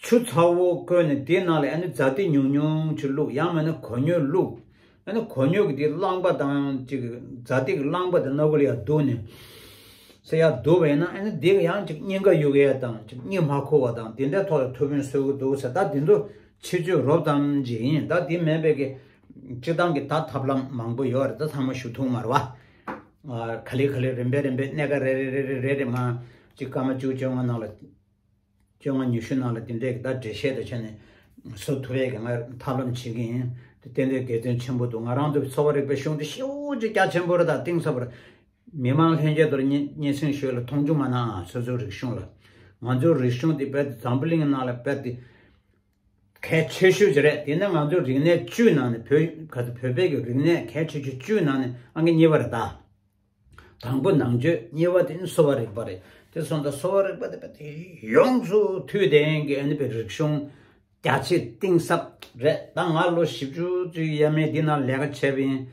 ཆུ་ཚ་བོ་བསྐོལ་ནས་དེའི་ནང་ལ་ཨ་ནི་ཛ་ཏི་ཉུང་ཉུང་ཅིག་བླུགས། ཡང་མིན་ན་གོ་སྙོད་བླུགས། ཨ་ནི་གོ་སྙོད་ཀྱི་དེ་རླངས་པ་དང་ཅིག་ཛ་ཏི་གི་རླངས་པ་དེ་སྣ་བུག་ལ་ཡར་བསྡུ་ནས་ཟེར། ཡར་བསྡུ་བས་ན་ཨ་ནི་དེ་གི་ཡང་ཅིག་སྙིང་ག་གཡུག་ཡས་དང་ཅིག་གཉིད་མ་ཁུག་པ་དང་དེ་འདྲའི་ཐོག་ལ་ཐུགས་ཕན་གསོས་ཀྱི་འདུག་ཟེར། ད་དེ་ཚོ་ཕྱི་བཅོས་རོབ་ཙམ་ཅིག་ཡིན། ད་དེ་མིན་པའི་གི་སྤྱིར་བཏང་གི་ད་ཐབས་ལམ་མང་པོ་ཡོད་རེད། ད་ཚང་མ་ཞུ་ཐུབ་མ་རེད་བ། ཨ་ག་ལེ་ག་ལེ་རིམ་པས་རིམ་པས་སྣེ་ཁ་རེ་རེ་རེ་རེ་རེ་རེ་མ་ཅིག་སྐར་མ་བཅུ་བཅོ་ལྔ་ནང་ལ། བཅོ་ལྔ་ཉི་ཤུ་ནང་ལ་དེ་འདྲའི་ད་འགྲེལ་བཤད་དུ་བྱས་ནས་བཟོ་ཐུབ་ཡས་ཀྱི་ང་ཐབས་ལམ་བྱེད་ཀྱི་ཡིན། དེ་ཏན་ཏན་དགེ་མཚན་ཆེན་པོ་འདུག། ང་རང་ཚོའི་གསོ་བ་རིག་པའི་གཞུང་དེ་ཞེ་པོ་ཅིག་རྒྱ་ཆེན་པོ་རེད། ད་གཏིང་ཟབ་པོ་རེད། མི་མང་ལྷན་རྒྱས་ཚོར་སྙན་སྙན་སེང་ཞུ་ལ་མཐོང་ཆུང་མ་གནང་ཨ། སོ་སོའི་རིག་གཞུང་ལ། ང་ཚོའི་རིག་གཞུང་དེ་རྦད་དེ་འཛམ་བུ་གླིང་ནང་ལ་རྦད་དེ་གལ་ཆེ་ཤོས་ཅིག་རེད། དེ་ནི་ང་ཚོའི་རིག་གནས་བཅུའི་ནང་ནས་བོད་ག་ཚོད་བོད་པའི་གི་རིག་གནས་གལ་ཆེ་ཤོས་བཅུའི་ནང་ནས་ཨང་ཀི་གཉིས་པ་རེད་ད། དང་པོ་ནང་ཆོས། གཉིས་པ་དེ་ནི་གསོ་བ་རིག་པ་རེད། དེ་སོང་ཙང་གསོ་བ་རིག་པ་དེ་དཔེ་དེ་ཡོངས་སུ་མཐུད་ལྡན་གྱི་ཨ་ནི་པའི་རིག་གཞུང་རྒྱ་ཆེ་གཏིང་ཟབ་རེད། ད་ང་ལོ་བཞི་བཅུ་ཙམ་ཡས་མས་འདི་ནང་ལས་ཀ་བྱས་པ་ཡིན།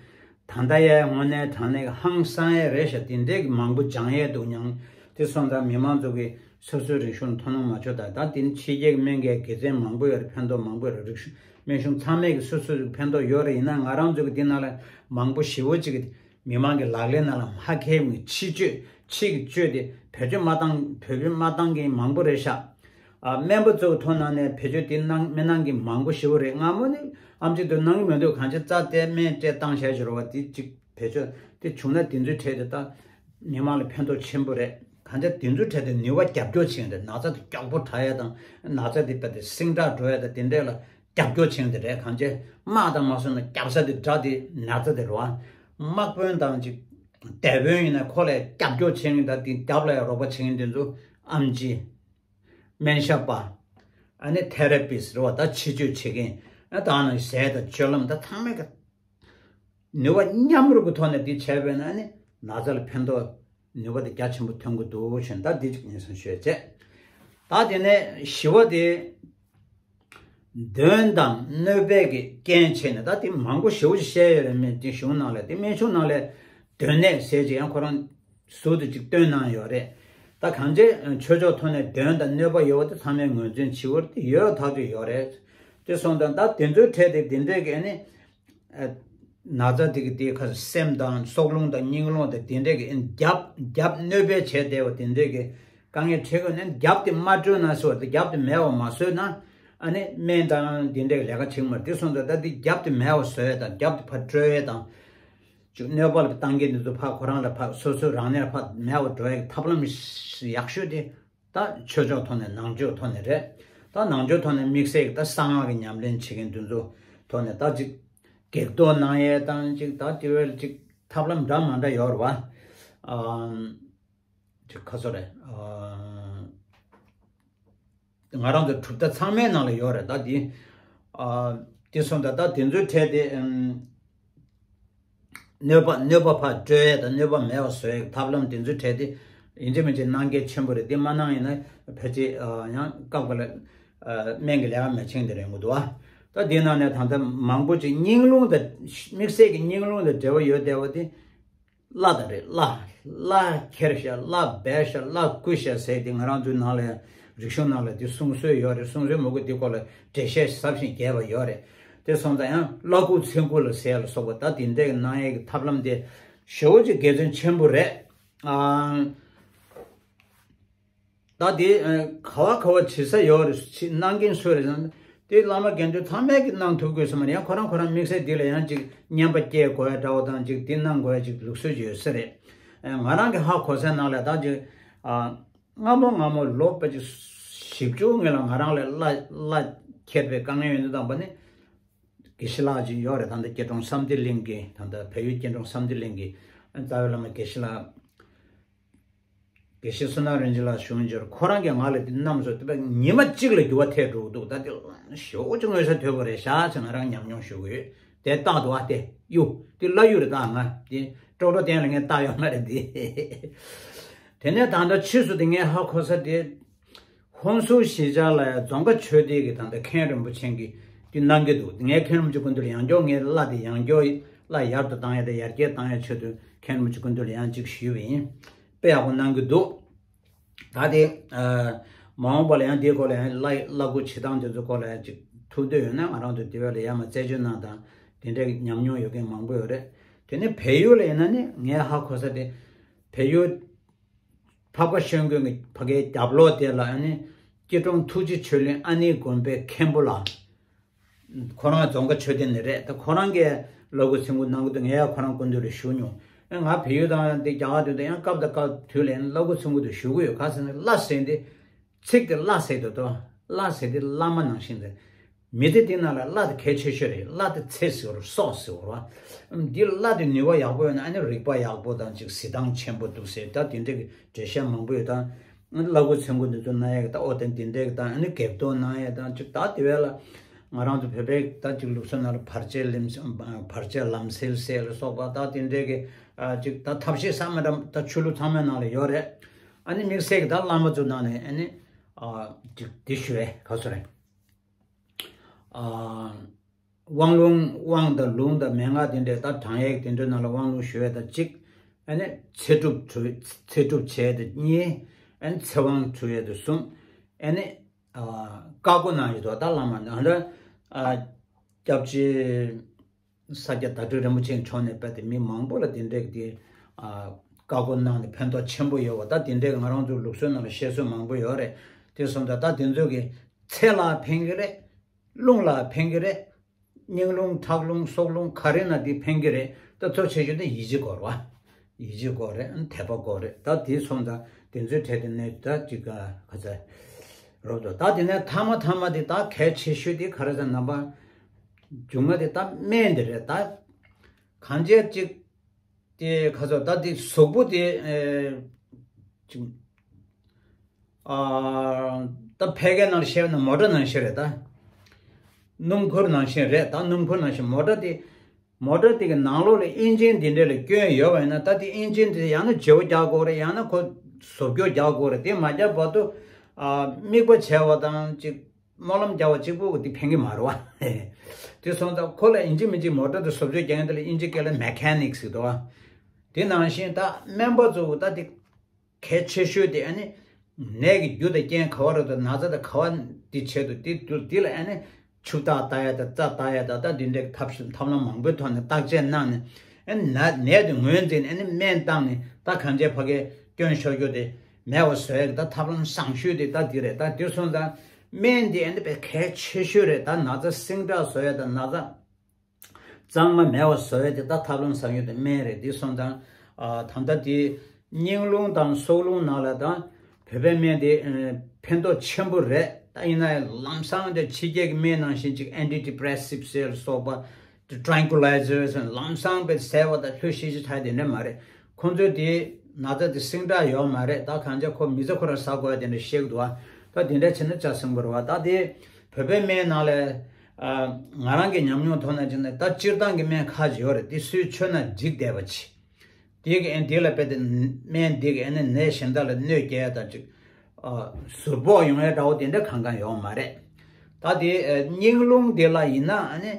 ད་ལྟ་ཡ་དངོས་གནས་དྲང་གནས་ཀྱི་ཧང་སང་ཡ་རེད་ཤག། དེ་འདྲས་ཀྱི་མང་པོ་སྦྱང་ཡས་འདུག་མྱང་། དེ་སོང་ཙང་མི་མང་ཚོ་གིས་སོ་སོའི་རིག་གཞུང་མཐོང་སྣང་མ་བྱོས་དང་། ད་དེ་ནི་ཕྱི་རྒྱལ་གྱི་སྨན་གྱི་དགེ་མཚན་མང་པོ་ཡོད་རེད། ཕན་ཐོགས་མང་པོ་ཡོད་རེད། རིག་གཞུང་སྨན་གཞུང་ཚང་མས་ཀྱི་སོ་སོ་ཕན་ཐོགས་ཡོད་རེད། ཡིན་ན་ང་རང་ཚོ་གི་འདི་ནང་ལ་མང་པོ་ཞེ་པོ་ཅིག་གི་མི་མང་གི་ལག་ལེན་ནང་ལ་མ་ཁེལ་མི་ཕྱི་བཅོས་ཕྱི་གི་བཅོས་དེ་བེད་སྤྱོད་མ་བཏང་བེད་སྤྱོད་མ་བཏང་མཁན་མང་པོ་རེད་ཤག། ཨ་སྨན་པ་ཚོའི་ཐོག་ནང་ནས་བེད་སྤྱོད་དེ་གནང་མི་གནང་མཁན་མང་པོ་ཞེ་པོ་རེད། སྔ་མོ་ནི་ཨེམ་ཆི་དེ་གནང་གི་མི་འདུག། གང་ཅི་རྩ་དེ་སྨན་སྤྲད་བཏང་བཞག་ཞུ་རོགས་པ་དེ་གཅིག་བེད་སྤྱོད་དེ་བྱུང་ན་དེ་ཚོའི་གྲས་དེ་ད་མི་མང་ལ་ཕན་ཐོགས་ཆེན་པོ་རེད། གང་ཅི་དེ་ཚོའི་གྲས་དེ་ནུས་པ་རྒྱབ་སྐྱོར་བྱེད་ཀྱི་འདུག། ན་ཚ་དེ་མགྱོགས་པོ་དྲག་ཡ་དང་ན་ཚ་དེ་རྦད་དེ་སེང་དྲག་འགྲོ་ཡ་དང་དེ་འདྲས་ལ་རྒྱབ་སྐྱོར་བྱེད་ཀྱི་རེད། གང་ཅི་དམག་དང་མ་སོང་ན་རྒྱབ་ས་དེ་དགྲ་དེ་ན་ཚ་དེ་རེད་བ། དམག་དཔོན་དང་ཅིག་དེད་དཔོན་ཡིན་ན་ཁོ་ལ་རྒྱབ་སྐྱོར་བྱེད་མཁན་དང་དེ་རྒྱབ་ལ་ཡང་རོགས་པ་བྱེད་མཁན་དེ་ཚོ་ཨེམ་ཆི། སྨན་ཞབས་པ། ཨ་ནི་ཐེ་ར་པིས་རེད་བ། ད་ཕྱི་བཅོས་བྱེད་མཁན། ཨ་ད་ནི་ཟས་དང་སྤྱོད་ལམ་ད་ཚང་མས་ཀྱི་ནུས་པ་མཉམ་རུབ་ཀྱི་ཐོག་ནས་དེ་བྱས་པས་ན་ཨ་ནི་ན་ཚ་ལ་ཕན་ཐོགས་ནུས་པ་དེ་རྒྱ་ཆེན་པོ་ཐོན་གྱི་འདུག་ཞེས་ད་འདི་ཅིག་ངས་གསུངས་ཞུས་བྱས། ད་དེ་ནས་བཞི་བ་དེ། གདོན་དང་གནོད་པའི་གི་རྐྱེན་བྱས་ནས་ད་དེ་མང་པོ་ཞེ་པོ་ཞིག་བཤད་ཡོད་རེད། སྨན་དེ་གཞུང་ནང་ལ་དེ་སྨན་གཞུང་ནང་ལ་གདོན་ནད་ཟེར་ཅིག་ཡང་ཁོ་རང་ཟུར་དུ་ཅིག་བཏོན་གནང་ཡོད་རེད། ད་གང་ཅི་ཆོས་ཕྱོགས་ཐོག་ནས་གདོན་དང་གནོད་པ་ཡོད་པ་དེ་ཚང་མས་ངོས་འཛིན་བྱེད་དགོས་རེད། དེ་ཡོད་ཐག་ཆོད་ཡོད་རེད། དེ་སོང་ཙང་ད་དེ་ཚོའི་གྲས་དེ་དེ་འདྲས་ཀྱི་ཨ་ནི་ན་ཚ་དེ་གི་དེ་ཁ་སེམས་དང་སྲོག་རླུང་དང་སྙིང་རླུང་དང་དེ་འདྲས་ཀྱི་ཨ་ནི་རྒྱབ་རྒྱབ་གནོད་པའི་བྱས་བསྡད་པ་དེ་འདྲས་ཀྱི་དཀའ་ངལ་འཕྲད་དགོས་ན་རྒྱབ་དེ་མ་སྤྲོད་ན་ཟེར་བ་དེ། རྒྱབ་དེ་མེད་པ་མ་བཟོས་ན་ཨ་ནི་སྨན་དང་དེ་འདྲའི་ལས་ཀ་བྱེད་ཀྱི་མ་རེད། དེ་སོང་ཙང་ད་དེ་རྒྱབ་དེ་མེད་པ་བཟོ་ཡས་དང་རྒྱབ་དེ་ཕར་སྤྲོད་ཡས་དང་། ཅིག་གནོད་པ་ལ་བཏང་མཁན་དེ་ཚོ་ཕར་ཁོ་རང་ལ་ཕར་སོ་སོའི་རང་ནད་ཕར་མེད་པ་འགྲོ་ཡས་ཀྱི་ཐབས་ལམ་ཡག་ཤོས་དེ་ད་ཆོས་ཕྱོགས་ཐོག་ནས་ནང་ཆོས་ཐོག་ནས་རེད། ད་ནང་ཆོས་ཐོག་ནས་དམིགས་བསལ་གྱི་ད་གསང་སྔགས་ཀྱི་ཉམས་ལེན་བྱེད་མཁན་དེ་ཚོ་ཐོག་ནས་ད་ཅིག་བགེགས་གཏོར་གནང་ཡས་དང་ཅིག་ད་དེ་བས་ཅིག་ཐབས་ལམ་འདྲ་མ་འདྲ་ཡོད་རེད་བ། ཨམ། ཅིག་ཁ་སོ་རེད། ཨ། ང་རང་ཚོ་གྲུབ་མཐའ་ཚང་མའི་ནང་ལ་ཡོད་རེད། ད་འདི། ཨ། དེ་སོང་ཙང་ད་དེ་ཚོའི་གྲས་དེ། ཨམ། གནོད་པ་གནོད་པ་ཕར་སྤྲོད་ཡས་དང་གནོད་པ་མེད་པ་བཟོ་ཡས་ཐབས་ལམ་དེ་ཚོའི་གྲས་དེ་ཡིན་གཅིག་མིན་གཅིག་གནང་གལ་ཆེན་པོ་རེད། དེ་མ་གནང་ཡིན་ན་ཕལ་ཆེར། ཨ། ཡང་སྐབས་འགའ་ལ། ཨ། སྨན་གྱི་ལས་ཀ་མི་བྱེད་འདི་རེད་འདུག་བ། ད་དེའི་ནང་ནས་ད་ལྟ་མང་པོ་ཅིག་སྙིང་རླུང་དང་དམིགས་བསལ་གྱི་སྙིང་རླུང་དང་འབྲེལ་བ་ཡོད་བསྡད་པ་དེ། བླ་དང་རེད། བླ། བླ་ཁྱེར་ཤག། བླ་སྦས་ཤག། བླ་བརྐུས་ཤག་ཟེར་དེ་ང་རང་ཚོའི་ནང་ལ་རིག་གཞུང་ནང་ལ་དེ་གསུང་སྲོལ་ཡོད་རེད། གསུང་སྲོལ་མང་པོ་དེ་སྐོར་ལ་འགྲེལ་བཤད་ཟབ་ཞིང་རྒྱས་པ་ཡོད་རེད། དེ་སོང་ཙང་ཡང་བླ་བརྐུ་མཚོན་བརྐུ་ལ་ཟེར་ལ་སོགས་པ་ད་དེ་འདྲའི་གནང་ཡས་ཀྱི་ཐབས་ལམ་དེ་ཞེ་པོ་ཅིག་དགེ་མཚན་ཆེན་པོ་རེད། ཨང་། ད་དེ་ག་བ་ག་བ་བྱེད་ས་ཡོད་རེད། གནང་མཁན་སུ་རེད་ཟེར་ན། དེ་བླ་མ་དགེ་འདུན་ཚང་མས་ཀྱི་གནང་ཐུབ་དགོས་ས་མ་རེད། ཡང་ཁོ་རང་ཁོ་རང་དམིགས་བསལ་འདི་ལ་ཡང་ཅིག་བསྙེན་པ་སྐྱེལ་དགོས་ཡ་འདྲ་བོ་དང་ཅིག་དེ་གནང་དགོས་ཡ་ཅིག་ལུགས་སྲོལ་ཅིག་ཡོད་ས་རེད། ང་རང་གི་ཧ་གོ་སའི་ནང་ལ་ད་ཅིག་སྔ་མོ་སྔ་མོ་ལོ་ཕལ་ཆེར་བཞི་བཅུ་སྔོན་ལ་ང་རང་ལ་བླ་བླ་འཁྱེར་བའི་དཀའ་ངལ་ཡོད་འདུག་དང་པ་ནི། དགེ་བཤེས་ལགས་ཅིག་ཡོད་རེད། ད་ལྟ་སྐྱེ་གྲོང་བསམ་གཏན་གླིང་གི་ད་ལྟ་བལ་ཡུལ་སྐྱེ་གྲོང་བསམ་གཏན་གླིང་གི་རྩ་བའི་བླ་མ་དགེ་བཤེས་ལགས། དགེ་བཤེས་བསོད་ནམས་རིན་ཆེན་ལགས་བཞུགས་མཇལ། ཁོ་རང་གིས་ང་ལ་དེ་གནམ་སོ་དེ་པ་ཉི་མ་གཅིག་ལ་འགྱུར་བ་ཐེབས་འགྲོ་གི་འདུག་ད་དེ་ཞོགས་ཀྱི་དངོས་ས་ཐོས་པ་རེད་ཤག་ཅེས་ང་རང་ཉམས་མྱོང་ཞུ་གི་ཡོད། དེ་རྟག་ཏུ་ཨ་དེ་གཡུ་དེ་བླ་གཡུ་རེད། ད་ང་དེ་ཀྲོག་ཀྲོག་སྟེང་ལ་ངས་བལྟ་ཡོད་མ་རེད་དེ། དེ་ནས་ད་ལྟ་ཕྱིས་སུ་དེ་ངས་ཧ་གོ་ས་དེ། ཧོན་སུར་གཞིས་ཆགས་ལ་ཡང་རྫོང་དཀར་ཆོས་སྡེ་གི་ད་ལྟ་མཁན་རིན་པོ་ཆེ་གིས་དེ་གནང་གི་འདུག་ངས་མཁན་རིན་པོ་ཆེ་སྐུ་མདུན་ལ་ཡང་བསྐྱར་ངའི་བླ་དེ་ཡང་བསྐྱར་བླ་ཡར་དུ་བཏང་ཡ་དང་ཡར་རྒྱས་བཏང་ཡ་ཆེད་དུ་མཁན་རིན་པོ་ཆེ་སྐུ་མདུན་ལ་ཡང་གཅིག་ཞུས་པ་ཡིན། དཔེ་ཡག་པོ་གནང་གི་འདུག་ད་དེ་མ་འོངས་པ་ལ་ཡང་དེའི་སྐོར་ལ་ཡང་བླ་བླ་སྐུ་བྱེད་སྟངས་དེ་ཚོའི་སྐོར་ལ་ཡང་གཅིག་ཐུགས་འདོད་ཡོད་ན་ང་རང་ཚོ་དེ་བས་ལ་ཡར་མར་རྩད་གཅོད་གནང་དང་དེ་འདྲའི་ཉམས་མྱོང་ཡོད་མཁན་མང་པོ་ཡོད་རེད། དེ་ནས་བལ་ཡུལ་ལ་ཡིན་ན་ནི་ངས་ཧ་གོ་ས་དེ་བལ་ཡུལ། འཕགས་པ་ཤོད་མགོན་གྱི་ཕ་གའི་རྒྱབ་ལོགས་དེ་ལ་ཨ་ནི་སྐྱིད་གྲོང་ཐུགས་རྗེ་ཆོས་གླིང་ཨ་ནེའི་དགོན་པའི་མཁན་པོ་ལགས། ཁོ་རང་རྫོང་དཀར་ཆོས་སྡེ་ནས་རེད། ད་ཁོ་རང་གིས་བླ་སྐུ་ཚེ་འགུགས་གནང་གི་འདུག་ངས་ཡང་ཁོ་རང་སྐུ་མདུན་ལ་ཞུ་མྱོང་། ཨ་ང་བལ་ཡུལ་དང་འདི་རྒྱ་གར་དུ་དང་ཡང་སྐབས་དང་སྐབས་དུས་ལ་ཡང་བླ་སྐུ་ཚེ་འགུགས་དུ་ཞུ་གི་ཡོད། ག་ཟེར་ན་བླ་ཟེར་འདི་ཚིག་དེ་བླ་ཟེར་དུ་དོ། བླ་ཟེར་འདི་བླ་མ་ནང་བཞིན་རེད། མི་ཚེ་འདི་ནང་ལ་བླ་དེ་གལ་ཆེ་ཤོས་རེད། བླ་དེ་ཚེ་ཟེར་བ་རེད། སྲོག་ཟེར་བ་རེད་བ། འདི་བླ་དེ་ནུས་པ་ཡག་པོ་ཡོད་ན་ཨ་ནི་རིག་པ་ཡག་པོ་དང་ཅིག་གཟི་མདངས་ཆེན་པོ་འདུག་ཟེར། ད་དེ་འདྲ་གི་འགྲེལ་བཤད་མང་པོ་ཡོད། ད་བླ་སྐུ་ཚེ་འགུགས་འདི་ཚོ་གནང་ཡག་གི་ད་ཨོ་དེ་འདི་འདྲ་གི་ད་ཨ་ནི་འགེབས་གཏོང་གནང་ཡག་ད་ཅིག་ད་དེ་བས་ལ་ང་རང་ཚོ་བོད་པའི་ད་ཅིག་ལུགས་སྲོལ་ནང་ལ་བར་ཆད་ལམ་བར་ཆད་ལམ་སེལ་ཟེར་ལ་སོགས་པ་ད་དེ་འདྲ་གི་ཅིག་ད་ཐབས་ཤེས་བསམ་མེད་ད་ཆོས་ལུགས་ཚང་མའི་ནང་ལ་ཡོད་རེད། ཨ་ནི་དམིགས་བསལ་གི་ད་བླ་མ་ཚོ་ནང་ནས་ཨ་ནི་ཅིག་འདི་ཞུ་བས་ག་སོ་རེད། དབང་ལུང་དབང་དང་ལུང་དང་མན་ངག་དེ་འདྲའི་ད་དྲང་ཡིག་དེ་འདྲའི་ནང་ལ་དབང་ལུང་ཞུ་ཡས་དང་གཅིག་ཨ་ནི་ཚེ་སྒྲུབ་ཚེ་སྒྲུབ་བྱས་དེ་གཉིས། ཨ་ནི་ཚེ་དབང་ཞུ་ཡས་དེ་གསུམ། ཨ་ནི་བཀའ་བསྒོ་གནང་ཡོད་དོ། ད་བླ་མ་ནང་ལ་སྐྱབས་རྗེ་ས་སྐྱ་བདག་ཁྲི་རིན་པོ་ཆེ་མཆོག་ནས་དཔེ་དེ་མི་མང་པོ་ལ་དེ་འདྲའི་དེ་བཀའ་བསྒོ་གནང་ནས་ཕན་ཐོགས་ཆེན་པོ་ཡོད་པ། ད་དེ་འདྲའི་ང་རང་ཚོའི་ལུགས་སྲོལ་ནང་ལ་བཤད་སྲོལ་མང་པོ་ཡོད་རེད། དེ་སོང་ཙང་ད་དེ་ཚོ་གི་ཚེ་ལ་ཕན་གི་རེད། རླུང་ལ་ཕན་གི་རེད། སྙིང་རླུང་ཁྲག་རླུང་སྲོག་རླུང་ག་རེ་ན་དེ་ཕན་གི་རེད། ད་གཙོ་ཆེ་ཤོས་དེ་ཡིད་ཆེས་དགོས་རེད་བ། ཡིད་ཆེས་དགོས་རེད། དད་པ་དགོས་རེད། ད་དེ་སོང་ཙང་དེ་ཚོའི་གྲས་དེ་ནས་ད་ཅིག་ག་ཚ་རོབ་ཏུ་ད་དེ་ནས་ཐ་མ་ཐ་མ་དེ་ད་གལ་ཆེ་ཤོས་དེ་ག་རེ་ཟེར་ན་པ་མཇུག་མ་དེ་ད་སྨན་དེ་རེད། ད་གང་བྱས་ཅིག་དེ་ཁ་སོ་ད་དེ་གཟུགས་པོ་དེ་ཨེ་ཅིག་ཨ་ད་ཕལ་སྐད་ནང་བཤད་ན་མོ་ཊ་ནང་བཞིན་རེད་ད། སྣུམ་འཁོར་ནང་བཞིན་རེད་ད། སྣུམ་འཁོར་ནང་བཞིན་མོ་ཊ་དེ་མོ་ཊ་དེ་གི་ནང་ལོགས་ལ་ཨིན་ཇིན་དེ་འདྲ་ལ་སྐྱོན་ཡོད་པ་ཡིན་ན་ད་དེ་ཨིན་ཇིན་དེ་ཡང་ན་བརྗེ་པོ་རྒྱག་དགོས་རེད། ཡང་ན་ཁོ་བཟོ་བཅོས་རྒྱག་དགོས་རེད། དེ་མ་རྒྱག་བར་དུ་ཨ་དམིགས་པ་བྱས་པ་དང་ཅིག་སྨོན་ལམ་རྒྱག་པ་གཅིག་པུ་གི་དེ་ཕན་གི་མ་རེད་བ། དེ་སོང་ཙང་ཁོ་ལ་ཡིན་གཅིག་མིན་གཅིག་མོ་ཊ་དེ་བཟོ་བཅོས་རྒྱག་མཁན་དེ་ལ་ཨིན་ཇི་སྐད་ལ་མེ་ཁ་ནིག་ཟེར་འདུག་བ། དེ་ནང་བཞིན་ད་སྨན་པ་ཚོ་ད་དེ་གལ་ཆེ་ཤོས་དེ་ཨ་ནི་ནད་ཀྱི་རྒྱུ་དང་རྐྱེན་ག་བ་རེད་དང་ན་ཚ་དང་ག་བ་དེ་བྱེད་དུ་དེ་དུ་དེ་ལ་ཨ་ནི་ཆུ་རྟགས་ལྟ་ཡ་དང་རྩ་ལྟ་ཡ་དང་ད་དེ་འདྲའི་ཐབས་ཤེས་ཐབས་ལམ་མང་པོའི་ཐོག་ནས་བརྟག་དཔྱད་གནང་ནས་ཨ་ནི་ན་ནད་དེ་ངོས་འཛིན་ཨ་ནི་སྨན་བཏང་ནས་ད་གང་བྱས་ཕ་གིའི་སྐྱོན་ཤོར་རྒྱུ་དེ་མེད་པ་བཟོ་ཡ་གི་ད་ཐབས་ལམ་བཟང་ཤོས་དེ་ད་དེ་རེད། ད་དེ་སོང་ཙང་སྨན་དེ་ཨ་ནི་དཔེ་གལ་ཆེ་ཤོས་རེད། ད་ན་ཚ་ཟིང་དྲག་བཟོ་ཡ་དང་ན་ཚ་གཙང་མ་མེད་པ་བཟོ་ཡ་དེ་ད་ཐབས་ལམ་བཟང་ཡོད་དེ་སྨན་རེད། དེ་སོང་ཙང་ཨ་ད་ལྟ་དེ་སྙིང་རླུང་དང་སྲོག་རླུང་ནང་ལ་ད་བོད་པའི་སྨན་དེ་ཨ་ཕན་ཐོགས་ཆེན་པོ་རེད། ད་ཡིན་ན་ཡང་ལམ་སང་དེ་ཕྱི་རྒྱལ་གྱི་སྨན་ནང་བཞིན་ཅིག་ཨན་ཊི་ཌི་པི་རེ་སིབ་ཟེར་སོགས་པ། དེ་ཊྲན་ཀུ་ལའི་ཛར་ཟེར་ལམ་སང་དཔེ་ཟས་པ་དང་ལྷོད་ཤེས་ཤེས་ཆགས་དེ་འདྲ་མ་རེད། ཁོང་ཚོས་དེ་ན་ཚ་དེ་སིང་དྲག་ཡོད་མ་རེད། ད་གང་ཅི་ཁོ་མི་ཚེ་ཁོ་རང་ཟ་དགོས་ཡ་དེ་འདྲ་བཤད་ཀྱི་འདུག་བ། ད་དེ་འདྲ་བྱས་ན་ཅག་སེང་པོ་རེད་བ། ད་དེ་བོད་པའི་སྨན་ནང་ལ་ཨ་ང་རང་གི་ཉམས་མྱོང་ཐོག་ནས་བྱས་ན་ད་སྤྱིར་བཏང་གི་སྨན་ཁ་ཅིག་ཡོད་རེད། དེ་སུས་མཆོད་ན་འགྲིག་བསྡད་པ་ཅིག་དེ་གི་ཨེ་འདི་ལ་དཔེ་དེ་སྨན་འདི་གི་ཨེ་ནི་ནད་གཞན་དག་ལ་གནོད་སྐྱེལ་ཡ་དང་ཅིག་ཨ་ཟུར་ཕོག་ཡོང་ཡ་འདྲ་བོ་དེ་འདྲ་གང་གང་ཡོང་མ་རེད། ད་དེ་ཨ་སྙིང་རླུང་དེ་ལ་ཡིན་ན་ཨ་ནི་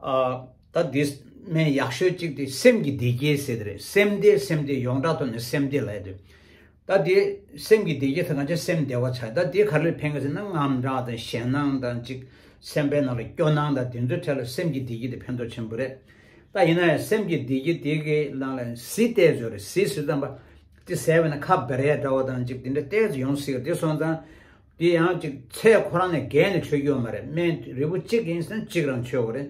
ཨ་ད་དེ་སྨན་ཡག་ཤོས་གཅིག་དེ་སེམས་ཀྱི་བདེ་སྐྱིད་ཟེར་དེ་རེད། སེམས་བདེ་སེམས་བདེ་ཡོངས་གྲགས་ཐོག་ནས་སེམས་བདེ་ལབ་ཡ་དེ། ད་དེ་སེམས་ཀྱི་བདེ་སྐྱིད་ཟེར་གང་ཅི་སེམས་བདེ་བ་ཆགས། ད་དེ་ག་རེ་ལ་ཕན་གི་ཟེར་ན་དངངས་སྐྲག་དང་ཞེད་སྣང་དང་ཅིག་སེམས་པའི་ནང་ལ་སྐྱོ་སྣང་དང་དེ་ཚོའི་གྲས་ལ་སེམས་ཀྱི་བདེ་སྐྱིད་དེ་ཕན་ཐོགས་ཆེན་པོ་རེད། ད་ཡིན་ན་ཡང་སེམས་ཀྱི་བདེ་སྐྱིད་དེ་གི་ནང་ལ་གཟི་བལྟས་བཟོ་རེད། གཟི་ཟེར་ཙམ་པ་ དེ་ཟས་པ་ན་ཁ་འབར་ཡ་འདྲ་བ་དང་ཅིག་དེ་འདྲ་ཏོག་ཙམ་ཡོང་སྲིད་ཀྱི། དེ་སོང་ཙང་དེ་ཡང་ཅིག་ཚད་ཁོ་རང་ནས་བརྒལ་ནས་མཆོད་རྒྱུ་ཡོད་མ་རེད། སྨན་རིལ་བུ་གཅིག་ཡིན་ཙང་གཅིག་རང་མཆོད་དགོས་རེད།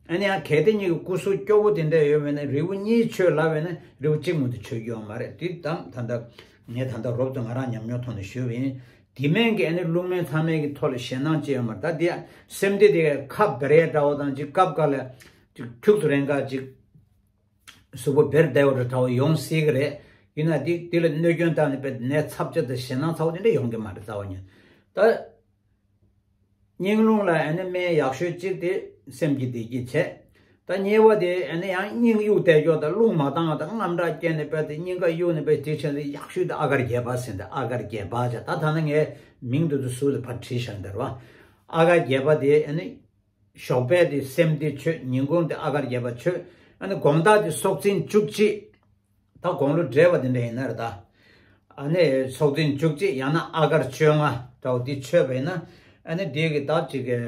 ཨ་ནི་ཡང་གལ་ཏེ་གཉིས་ཀྱི་སྐུ་གཟུགས་སྐྱོ་བོ་དེ་འདྲ་ཡོད་པ་ན་རིལ་བུ་གཉིས་མཆོད་ལབ་པ་ན་རིལ་བུ་གཅིག་མ་གཏོགས་མཆོད་རྒྱུ་ཡོད་མ་རེད། དེ་དང་ད་ལྟ་ངས་ད་ལྟ་རོབ་ཙམ་ང་རང་ཉམས་མྱོང་ཐོག་ནས་ཞུས་པ་ཡིན། དེ་མིན་གྱི་ཨ་ནི་རླུང་སྨན་ཚང་མའི་གི་ཐོག་ལ་ཞེད་སྣང་ཅི་ཡོད་མ་རེད། ད་དེ་སེམས་སྡེ་དེ་ཁ་འབར་ཡ་འདྲ་བ་དང་ཅིག་སྐབས་འགའ་ལ་ཅིག་ཁྱུག་ཙམ་རེ་འགའ་ཅིག་གཟུགས་པོ་འབར་བསྡད་པ་འདྲ་བ་ཡོང་སྲིད་ཀྱི་རེད། ཡིན་ན་དེ་དེ་ལ་གནོད་སྐྱོན་བཏང་ནས་དཔེ་ནད་ཚབས་ཆེ་དང་ཞེད་སྣང་ཚ་བོ་དེ་འདྲ་ཡོང་གི་མ་རེད། རྩ་བ་ཉིད་ད། སྙིང་རླུང་ལ་ཨ་ནི་སྨན་ཡག་ཤོས་གཅིག་དེ་སེམས་ཀྱི་བདེ་སྐྱིད་བྱས། ད་གཉིས་པ་དེ་ཨ་ནི་ཡང་སྙིང་གཡུག་བསྡད་ཀྱོག་དང་རླུང་མ་བཏང་བ་དང་རྔམ་སྐྲག་སྐྱེས་ནས་དཔེ་དེ་སྙིང་ག་གཡུག་ནས་དཔེ་དེ་བྱས་ནས་ཡག་ཤོས་དེ་ཨ་གར་རྒྱས་པ་ཟེར་འདི་ཨ་གར་རྒྱས་པ་བྱས། ད་ད་ནི་ངས་མིང་དེ་ཚོ་ཟུར་དུ་ཕར་བྲིས་བཞག་འདི་རེད་བ། ཨ་གར་རྒྱས་པ་དེ་ཨ་ནི་ཞོགས་པ་དེ་སེམས་བདེ་མཆོད། ཉིན་གུང་དེ་ཨ་གར་རྒྱས་པ་མཆོད། ཨ་ནི་དགོང་དག་དེ་སྲོག་འཛིན་བཅུ་གཅིག་ད་དགུང་ལོ་བགྲེས་པ་དེ་འདྲ་ཡིན་ན་རེད་ད། ཨ་ནི་སྲོག་འཛིན་བཅུ་གཅིག་ཡང་ན་ཨ་གར་བཅོ་ལྔ་འདྲ་བོ་འདི་མཆོད་པ་ཡིན་ན། ཨ་ནི་དེ་གི་ད་ཅིག་གི་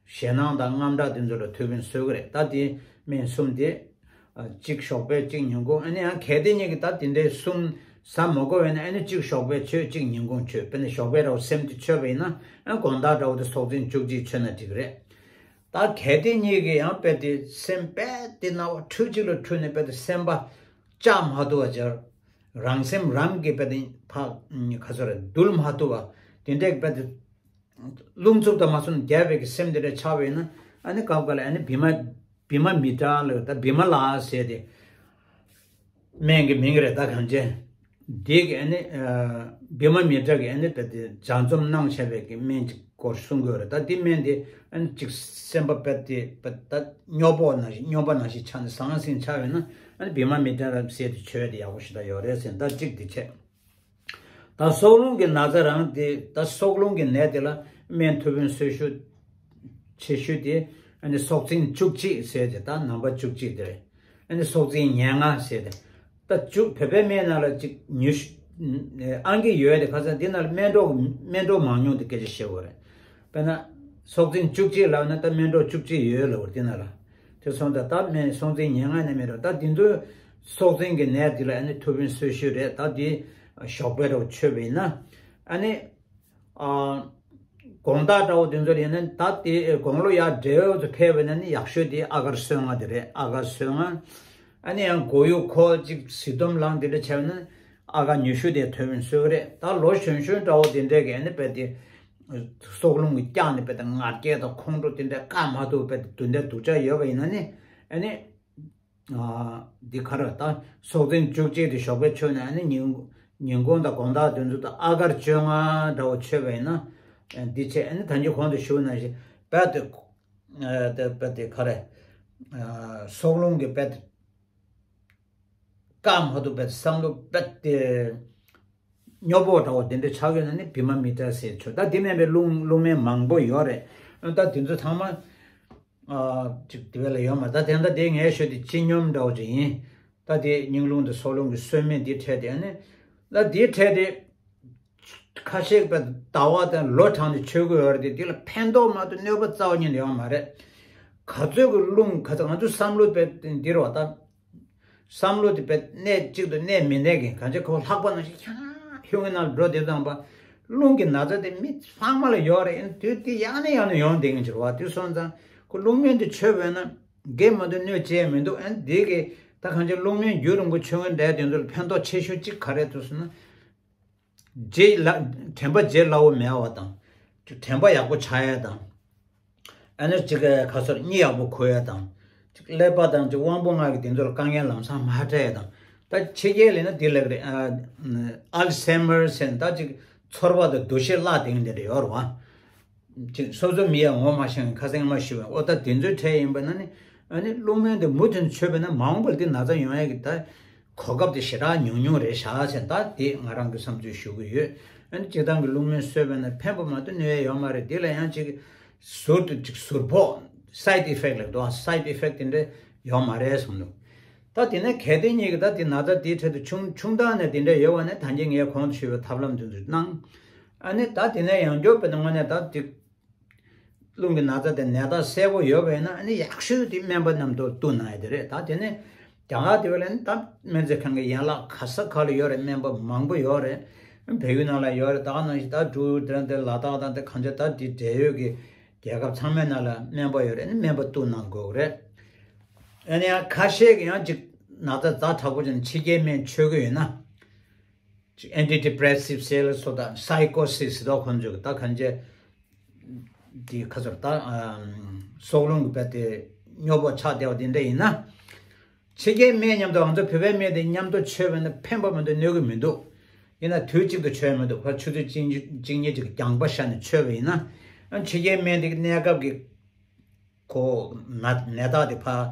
ཞེད་སྣང་དང་རྔམ་སྐྲག་དེ་ཚོ་ལ་ཐུགས་ཕན་གསོས་ཀྱི་རེད། ད་དེ་སྨན་གསུམ་དེ། ཨ་གཅིག་ཞོགས་པ་གཅིག་ཉིན་གུང་། ཨ་ནི་ཡང་གལ་ཏེ་གཉིས་ཀྱི་ད་དེ་འདྲའི་གསུམ་ཟ་མ་དགོས་པ་ཡིན་ན་ཨ་ནི་གཅིག་ཞོགས་པ་མཆོད་གཅིག་ཉིན་གུང་མཆོད། དཔེར་ན་ཞོགས་པ་འདྲ་བོ་སེམས་དེ་མཆོད་པ་ཡིན་ན་ཨ་དགོང་དག་འདྲ་བོ་དེ་སྲོག་འཛིན་བཅུ་གཅིག་མཆོད་ན་འགྲིག་གི་རེད། ད་གལ་ཏེ་གཉིས་ཀྱི་ཡང་དཔེ་དེ་སེམས་དཔེ་དེ་ན་བ་འཁྲུལ་གཅིག་ལ་འཁྲུལ་ནས་དཔེ་དེ་སེམས་པ་བཅག་མ་ཐུབ་པ་སྦྱར། རང་སེམས་རང་གིས་དཔེ་དེ་ཕ་ག་ཚོད་རེད་འདུལ་མ་ཐུབ་པ་དེ་འདྲའི་དཔེ་དེ་རླུང་འཚུབ་དང་མ་སོང་རྒྱས་པའི་གི་སེམས་དེ་འདྲ་ཆགས་པ་ཡིན་ན་ཨ་ནི་སྐབས་འགའ་ལ་ཨ་ནི་བི་མ་བི་མ་མི་ཏྲ་ལ་ད་བི་མ་ལ་ཟེར་ཏེ། སྨན་གྱི་མིང་རེད་ད་གང་ཅན། འདི་གི་ཨ་ནི་བི་མ་མི་ཏྲ་གི་ཨ་ནི་དཔེ་དེ་ལྗགས་རྩོམ་གནང་བྱས་པའི་གི་སྨན་གྱི་སྐོར་གསུང་གི་ཡོད་རེད། ད་འདི་སྨན་དེ་ཨ་ནི་ཅིག་སེམས་པ་དཔེ་དེ་དཔེ་ད་སྨྱོ་པོ་ནང་བཞིན་སྨྱོན་པ་ནང་བཞིན་ཆགས་ནས་ཟང་ཟིང་ཆགས་ཡོད་ན་ཨ་ནི་བི་མ་མི་ཏྲ་ཟེར་དེ་མཆོད་དེ་ཡག་པོ་ཞེ་དྲག་ཡོད་རེད་ཟེར། ད་གཅིག་དེ་བྱས། ད་སྲོག་རླུང་གི་ན་ཚ་རང་དེ་ད་སྲོག་རླུང་གི་ནད་དེ་ལ་སྨན་ཐུགས་ཕན་གསོས་ཤོས་ཆེ་ཤོས་དེ་ཨ་ནི་སྲོག་འཛིན་བཅུ་གཅིག་ཟེར་དེ་ད་ནམ་པ་བཅུ་གཅིག་དེ་རེད། ཨ་ནི་སྲོག་འཛིན་ཉེར་ལྔ་ཟེར་དེ། ད་བཅུ་བོད་པའི་སྨན་ནང་ལ་ཅིག་ཉི་ཤུ་ཨང་ཀི་ཡོད་དེ་ཁ་སང་འདི་ནང་ལ་སྨན་གྲོགས་སྨན་གྲོགས་མང་ཉུང་དེ་སྐད་ཆ་བཤད་དགོས་རེད། དཔེར་ན་སྲོག་འཛིན་བཅུ་གཅིག་ལབ་ན་ད་སྨན་གྲོགས་བཅུ་གཅིག་ཡོད་ལབ་དགོས་འདི་ནང་ལ། དེ་སོང་ཙང་ད་སྨན་སྲོག་འཛིན་ཉེར་ལྔ་ནས་སྨན་གྲོགས་ད་འདི་ཚོའི་སྲོག་འཛིན་གྱི་ནད་འདི་ལ་ཨ་ནི་ཐུགས་ཕན་གསོས་ཤོས་རེད། ད་འདི་ཞོགས་པའི་རོགས་མཆོད་པ་ཡིན་ན་ཨ་ནི། ཨ་དགོང་དག་འདྲ་བོ་དེ་ཚོ་ཡིན་ན་ད་དེ་དགུང་ལོ་ཡར་བགྲེས་པོ་ཚོ་ཕེབས་པ་ན་ནི་ཡག་ཤོས་དེ་ཨ་གར་སོལ་ལྔ་དེ་རེད། ཨ་གར་སོལ་ལྔ། ཨ་ནི་ཡང་མགོ་ཡུ་ཁོ་གཅིག་བྱི་སྡོམ་ལངས་དེ་འདྲ་བྱས་པ་ན་ཨ་གར་ཉི་ཤུ་དེ་ཐོན་པའི་སྲོལ་རེད། ད་ལོ་གཞོན་གཞོན་འདྲ་བོ་དེ་འདྲས་ཀྱི་ཨ་ནི་དཔེ་དེ་སྲོག་རླུང་གི་བཀྱག་ནས་དཔེ་དེ་ངར་སྐད་དང་ཁོང་ཁྲོ་དེ་འདྲས་བཀག་མ་ཐུབ་པའི་དེ་འདྲས་སྡུག་ཅག་ཡོད་པ་ཡིན་ན་ནི་ཨ་ནི། འདི་ག་རེ་ད་སྲོག་འཛིན་བཅུ་གཅིག་དེ་ཞོགས་པའི་མཆོད་ནས་ཨ་ནི་ཉིན་ཉིན་གུང་དང་དགོང་དག་དེ་ཚོ་དང་ཨ་གར་བཅོ་ལྔ་འདྲ་བོ་མཆོད་པ་ཡིན་ན་འདི་བྱས་ཨ་ནི་ད་གིན་གོང་དུ་ཞུས་ནང་བཞིན་དཔེ་དེ་དེ་དཔེ་དེ་ག་རེ་སྲོག་རླུང་གི་དཔེ་དེ་བཀག་མ་ཐུབ་པའི་བསམ་བློ་དཔེ་དེ། སྨྱོ་པོ་འདྲ་བོ་དེ་འདྲ་ཆགས་ཡོད་ན་ནི་བི་མ་མི་ཏྲ་ཟེར་ཆོག་ད་དེ་མིན་པའི་རླུང་རླུང་སྨན་མང་པོ་ཡོད་རེད། ད་དེ་ཚོ་ཚང་མ་ཨ་ཅིག་དེ་བས་ལ་ཡོད་མ་རེད། ད་དེ་འདྲ་དེ་ངས་ཤོད་དེ་སྤྱི་སྙོམས་འདྲ་བོ་ཅིག་ཡིན། ད་དེ་སྙིང་རླུང་དང་སྲོག་རླུང་གི་གསོས་སྨན་དེ་འཕྲད་དེ་ཨ་ནི་ད་དེ་འཕྲད་དེ་ཁ་ཤས་པ་ཟླ་བ་དང་ལོ་གྲངས་ནས་མཆོད་ཀྱི་ཡོད་རེད་དེ་དེ་ལ་ཕན་ཐོགས་མ་གཏོགས་གནོད་པ་རྩ་བ་ཉིད་ནས་ཡོད་མ་རེད། ག་ཚོད་ཀྱི་རླུང་ག་ཚོད་ང་ཚོ་བསམ་བློ་དཔེ་འདིར་བ་ད། བསམ་བློ་དེ་དཔེ་གནས་གཅིག་ཏུ་གནས་མི་གནས་ཀྱི་གང་ཅི་ཁོ་ལྷག་པ་ནང་བཞིན་ཁྱང་ཁྱུང་གི་ནང་འགྲོ་དེ་དང་པ། རླུང་གི་ན་ཚ་དེ་མི་ཚང་མ་ལ་ཡོད་རེད། ཨེ་དུས་དེ་ཡང་ནས་ཡང་ནས་ཡོང་བསྡད་ཀྱི་འགྱུར་བ་དེ་སོང་ཙང་ཁོ་རླུང་སྨན་དེ་མཆོད་པས་ན་འགན་མ་དུ་གནོད་བྱས་མི་འདུག་ཨེ་དེ་གི་ད་གང་ཅི་རླུང་སྨན་རྒྱུན་རིང་པོ་མཆོད་མཁན་འདྲ་དེ་ཚོ་ལ་ཕན་ཐོགས་ཆེ་ཤོས་གཅིག་ག་རེ་འདུག་ཟེར་ན། རྗེས་ལ་དྲན་པ་རྗེས་སླ་བོ་མེད་པ་དང་། དྲན་པ་ཡག་པོ་ཆགས་ཡ་དང་། ཨ་ནི་གཅིག་ག་སོར་གཉིད་ཡག་པོ་ཁུག་ཡ་དང་། གཅིག་ཀླད་པ་དང་གཅིག་དབང་པོ་ལྔ་གི་དེ་ཚོ་ལ་དཀའ་ངལ་ལམ་སང་མ་འཕྲད་ཡ་དང་། ད་ཕྱི་རྒྱལ་ལས་ན་དེ་ལབ་རེད། ཨལ་ཛི་ཧེ་མར་ཟེར་ད་གཅིག་ཚོར་བ་དང་འདུ་ཤེས་བརླག་དེ་འདི་འདྲ་ཡོད་རེད་བ། གཅིག་སོ་སོ་མི་ཡ་ངོ་མ་ཤེས་ཁ་སེང་མ་ཤི་བའི་ཨོ་ད་དེ་ཚོའི་གྲས་ཡིན་པ་ན་ནི། ཨ་ནི་རླུང་སྨན་དེ་མུ་མཐུད་མཆོད་པས་ན་མ་འོངས་པར་དེ་ན་ཚ་ཡོང་ཡ་གི་ད། གོ་སྐབས་དེ་ཞེ་དྲག་ཉུང་ཉུང་རེད་ཤག་ཟེར་ད་དེ་ང་རང་གི་བསམ་ཚུལ་ཞུ་གི་ཡོད། ཨ་ནི་སྤྱིར་བཏང་གི་རླུང་སྨན་གསོས་པས་ན་ཕན་པ་མ་གཏོགས་གནོད་ཡ་ཡོད་མ་རེད། དེ་ལ་ཡང་ཅིག་ཟུར་དུ་ཅིག་ཟུར་ཕོག་སའིཌ་ཨི་ཕེག་ལབ་འདུག་ཨ། སའིཌ་ཨི་ཕེག་དེ་འདྲ་ཡོད་མ་རེད་གསུངས་འདུག་ད་དེ་ནས་གལ་ཏེ་ཉིད་ཀྱི་ད་དེ་ན་ཚ་དེའི་འཕྲལ་དུ་ཆུང་ཆུང་དག་ནས་དེ་འདྲ་ཡོད་པ་ནས་ད་གིན་ངས་གོང་དུ་ཞུས་པའི་ཐབས་ལམ་དེ་ཚོ་གནང་། ཨ་ནི་ད་དེ་ནས་ཡང་སྐྱོབ་པའི་ངོས་ནས་ད་དེ། རླུང་གི་ན་ཚ་དེ་ནད་རྟགས་གསལ་པོ་ཡོད་པ་ཡིན་ན་ཨ་ནི་ཡག་ཤོས་དེ་སྨན་པ་རྣམས་དུ་བསྟུན་གནང་ཡ་དེ་རེད། ད་དེ་ནས་ རྒྱ་གར་དེ་བས་ལ་ནི་ད་སྨན་རྩིས་ཁང་གི་ཡན་ལག་ག་ས་ག་ལ་ཡོད་རེད། སྨན་པ་མང་པོ་ཡོད་རེད། བལ་ཡུལ་ནང་ལ་ཡོད་རེད། ད་ག་ནང་བཞིན་ད་འབྲུག་དེ་རང་དེ་ལ་དྭགས་དང་དེ་གང་ཅི་ད་དེ་འབྲེལ་ཡོད་ཀྱི་རྒྱལ་ཁབ་ཚང་མའི་ནང་ལ་སྨན་པ་ཡོད་རེད། ནི་སྨན་པ་གཏུག་གནང་དགོས་རེད། ཨ་ནི་ཡང་ཁ་ཤས་ཀྱི་ཡང་ཅིག་ན་ཚ་ཛ་དྲག་པོ་ཅན་ཕྱི་རྒྱལ་སྨན་མཆོད་ཀྱི་ཡོད་ན། ཅིག་ཨན་ཊི་ཌི་པི་རེ་སིབ་སེལ་སོགས་དང་སའི་ཀོ་སི་སི་དོ་ཁོང་ཚོས་ད་གང་ཅི་དེ་ཁ་ཚོར་ད་སྲོག་རླུང་གི་བས་དེ་སྨྱོ་པོ་ཆགས་བསྡད་པ་དེ་འདྲ་ཡིན་ན། ཕྱི་རྒྱལ་སྨན་མཉམ་དུ་ང་ཚོ་བོད་པའི་སྨན་དེ་མཉམ་དུ་མཆོད་པ་ན་ཕན་པ་མི་འདུག་གནོད་ཀྱི་མི་འདུག་ཡིན་ན་དུས་གཅིག་ཏུ་མཆོད་མི་འདུག་ཕར་ཆུ་ཚོད་གཅིག་གཉིས་ཅིག་གི་རྒྱང་པ་བཞག་ནས་མཆོད་པ་ཡིན་ན། ཕྱི་རྒྱལ་སྨན་དེ་གནས་སྐབས་ཀྱི་ཁོ་ན་ནད་རྟགས་དེ་ཕར་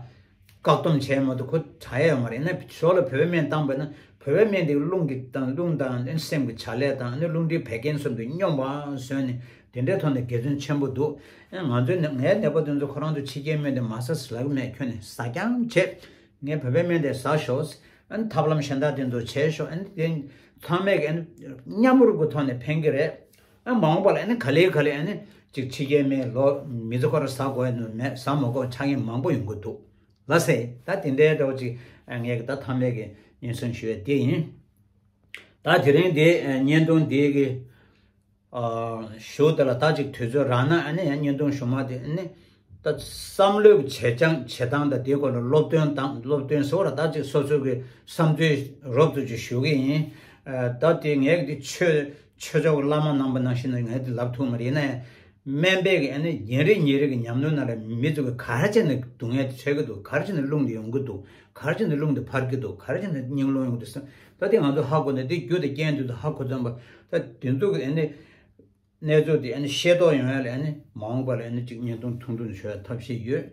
བཀག་སྡོམ་བྱས་མ་གཏོགས་ཁོ་དྲག་ཡ་ཡོད་མ་རེད། ཡིན་ན་ཞོར་ལ་བོད་པའི་སྨན་བཏང་པ་ན་བོད་པའི་སྨན་དེ་རླུང་གི་དང་རླུང་དང་སེམས་ཀྱི་བྱ་ལས་དང་རླུང་མཁྲིས་བད་ཀན་སོགས་དེ་སྙོམས་པ་བཟོས་ནས་དེ་འདྲའི་ཐོག་ནས་དགེ་མཚན་ཆེན་པོ་འདུག་ང་ཚོའི་ནད་ངའི་ནད་པ་དེ་ཚོ་ཁོ་རང་ཚོ་ཕྱི་རྒྱལ་སྨན་དེ་མ་ཟ་ཟེར་ལབ་ཀྱི་མེད། ཁྱོན་ནས་ཟ་རྐྱང་བྱེད། ངས་བོད་པའི་སྨན་དེ་ཟ་ཤོག་ཨ་ནི་ཐབས་ལམ་གཞན་དག་དེ་ཚོ་བྱས་ཤོག་ཨ་ནི་དེ་ཚང་མས་ཀྱི་ཨ་ནི་མཉམ་རུབ་ཀྱི་ཐོག་ནས་ཕན་གྱི་རེད། ཨ་མ་འོངས་པ་ལ་ཨ་ནི་ག་ལེ་ག་ལེ་ཨ་ནི་ཅིག་ཕྱི་རྒྱལ་སྨན་ལོ་མི་ཚེ་ཁོ་ར་ཟ་དགོས་ནི་མེད། ཟ་མ་དགོས་ཆ་རྐྱེན་མང་པོ་ཡོང་གི་འདུག་ལ་ཟེ། ད་དེ་འདྲའི་འདྲ་བོ་ཅིག་ངས་ཀྱི་ད་མཐའ་མའི་གི་སྙན་སེང་ཞུ་ཡས་དེ་ཡིན། ད་དེ་རིང་དེ་བརྙན་ཐུང་དེ་གི་ཞུ་དེ་ལ་ད་ཅིག་དུས་ཚོད་རག་ན་ཨ་ནི་ཡང་བརྙན་ཐུང་ཞུ་མ་དེ་ཨ་ནི་ད་བསམ་བློའི་བྱེད་སྤྱང་བྱེད་སྟངས་དང་དེའི་སྐོར་ལ་སློབ་སྟོན་དང་སློབ་སྟོན་ཟེར་བ་ལ་ད་ཅིག་སོ་སོའི་གི་བསམ་ཚུལ་རོབ་ཙམ་ཅིག་ཞུ་གི་ཡིན། ད་དེ་ངས་དེ་ཆོས་ཆོས་ཕྱོགས་ཀྱི་བླ་མ་རྣམ་པ་ནང་བཞིན་ངས་དེ་ལབ་ཐུབ་མ་རེད། ཡིན་ན་ཡང་སྨན་པས་གི་ཨ་ནི་ཉིན་རེ་ཉིན་རེ་གི་ཉམས་མྱོང་ནང་ལ་མི་ཚོ་གི་ག་རེ་བྱས་ནས་སྡུག་བསྔལ་དེ་འཕྲད་ཀྱི་འདུག་ག་རེ་བྱས་ནས་རླུང་དེ་ཡོང་གི་འདུག་ག་རེ་བྱས་ནས་རླུང་དེ་འཕར་གྱི་འདུག་ག་རེ་བྱས་ནས་སྙིང་རླུང་ཡོང་གི་འདུག་ད་དེ་ང་ཚོ་ཧ་གོ་ནས་དེ་རྒྱུ་དེ་རྐྱེན་དེ་ཚོ་ཧ་གོ་ཙམ་པ་ད་དེ་ཚོ་གི་ཨ་ནི་གནས་ཚུལ་དེ་ཨ་ནི་ཤེས་རྟོགས་ཡོང་ཡ་ལ་ཨ་ནི་མ་འོངས་པ་ལ་ཨ་ནི་ཅིག་བརྙན་ཐུང་ཐུང་ཐུང་ཞུ་ཡ་ཐབས་ཤེས་ཡོད།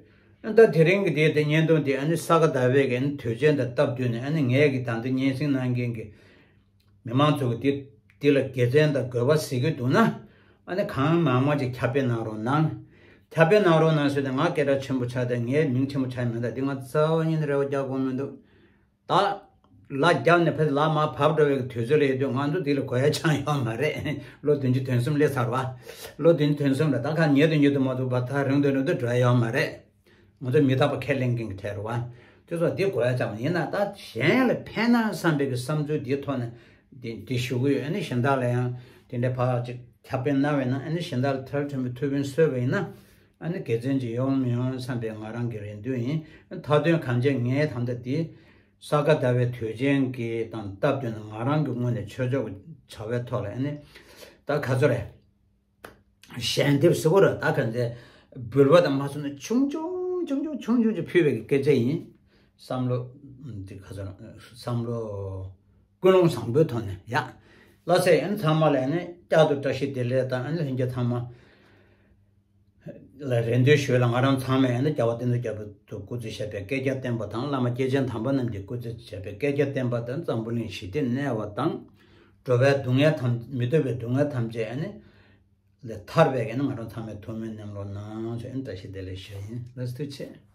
ཨ་ད་དེ་རིང་གི་དེ་དེ་བརྙན་ཐུང་དེ་ཨ་ནི་ས་ག་ཟླ་བའི་གི་ཨ་ནི་དུས་ཆེན་དང་སྟབས་བསྟུན་ནས་ཨ་ནི་ངས་གི་ད་ལྟ་སྙན་སེང་གནང་མཁན་གི་མི་མང་ཚོ་གི་དེ་དེ་ལ་དགེ་མཚན་དང་དགོས་པ་གཟིགས་ཀྱི་འདུག་ན་ཨ་ནི་གང་མང་མང་ཅིག་ཁྱབ་སྤེལ་གནང་རོགས་གནང་། ཁྱབ་སྤེལ་གནང་རོགས་གནང་ཟེར་ཏེ་ང་སྐད་གྲགས་ཆེན་པོ་ཆགས་ཏེ་ངའི་མིང་ཆེན་པོ་ཆགས་མེད། ད་འདི་ང་རྩ་བ་ཉིད་ནས་རེ་བ་རྒྱག་དགོས་མི་འདུག་ད་ལ་རྒྱབ་ནས་ཕེབས་ལ་མ་བབས་འགྲོ་བའི་དུས་ཚོད་ལ་ཡོད་དུས་ང་ཚོ་འདི་ལ་དགོས་ཡ་ཅང་ཡོད་མ་རེད། ལོ་བདུན་ཅུ་དོན་གསུམ་སླེབས་ཚར་བ། ལོ་བདུན་ཅུ་དོན་གསུམ་ལ་ད་ག་ཉེ་དུ་ཉེ་དུ་མ་ཐུག་པ་ཐག་རིང་དུ་རིང་དུ་འགྲོ་ཡ་ཡོད་མ་རེད། ང་ཚོ་མི་རྟག་པ་ཁས་ལེན་མཁན་གྱི་གྲས་རེད་བ། དེ་ཚོ་འདི་དགོས་ཡ་ཅང་མ་ཡིན་ན་ད་གཞན་ལ་ཕན་ན་བསམ་པའི་གི་བསམ་ཚུལ་འདིའི་ཐོག་ནས་འདི་འདི་ཞུ་གི་ཡོད། ཨ་ནི་གཞན་དག་ལ་ཡང་དེ་འདྲའི་ཕར་ཅིག་ཁྱབ་སྤེལ་གནང་བས་ན་ཨ་ནི་གཞན་དག་ལ་ཐལ་ཕྲན་བུ་ཐུགས་ཕན་གསོས་པ་ཡིན་ན་ཨ་ནི་དགེ་མཚན་ཅིག་ཡོང་མི་ཡོང་བསམ་པའི་ང་རང་གི་རེ་འདུན་ཡིན། མཐའ་དོན་གང་ཅི་ངས་ད་ལྟ་འདི་ས་ག་ཟླ་བའི་དུས་ཆེན་གྱི་དང་སྟབས་བསྟུན་ནས་ང་རང་གི་ངོས་ནས་ཆོས་ཕྱོགས་ཀྱི་བྱ་བའི་ཐོག་ལ་ཨ་ནི་ད་ག་ཚོད་རེད། ཞལ་འདེབས་ཟེར་བ་རེད། ད་ག་ཚོད་འབུལ་བ་དང་མ་སོང་ན་ཆུང་ཆུང་ཆུང་ཆུང་ཆུང་ཆུང་ཅིག་ཕུལ་བའི་སྐད་ཆ་ཡིན། བསམ་བློ་འདི་ག་ཚོད་བསམ་བློ་ཀུན་སློང་བཟང་པོའི་ཐོག་ནས་ཡ། ལགས་སེ། ཨ་ནི་ཚང་མ་ལ་ཨ་ནི་བསྐྱར་དུ་བཀྲ་ཤིས་བདེ་ལེགས་དང་ཨ་ནི་ལྷན་རྒྱས་ཚང་མ་ལ་རེ་འདུན་ཞུ་ལ། ང་རང་ཚང་མས་ཨ་ནི་རྒྱལ་བ་བསྟན་འཛིན་རྒྱ་མཚོ་སྐུ་ཚེ་ཞབས་པད་བསྐལ་བརྒྱར་བརྟན་པ་དང་བླ་མ་སྐྱེས་ཆེན་དམ་པ་རྣམས་ཀྱི་སྐུ་ཚེ་ཞབས་པད་བསྐལ་བརྒྱར་བརྟན་པ་དང་འཛམ་བུ་གླིང་ཞི་བདེར་གནས་པ་དང་། འགྲོ་བའི་སྡུག་བསྔལ་ཐམས་མི་ཐུབ་པའི་སྡུག་བསྔལ་ཐམས་ཅད་ཨ་ནི་ལས་ཐར་བའི་ཨ་ནི་ང་རང་ཚང་མས་ཐུགས་སྨོན་གནང་རོགས་གནང་ཞུ། ཨ་ནི་བཀྲ་ཤིས་བདེ་ལེགས་ཞུ་ཡིན། ལགས་སོ། ཐུགས་རྗེ་ཆེ།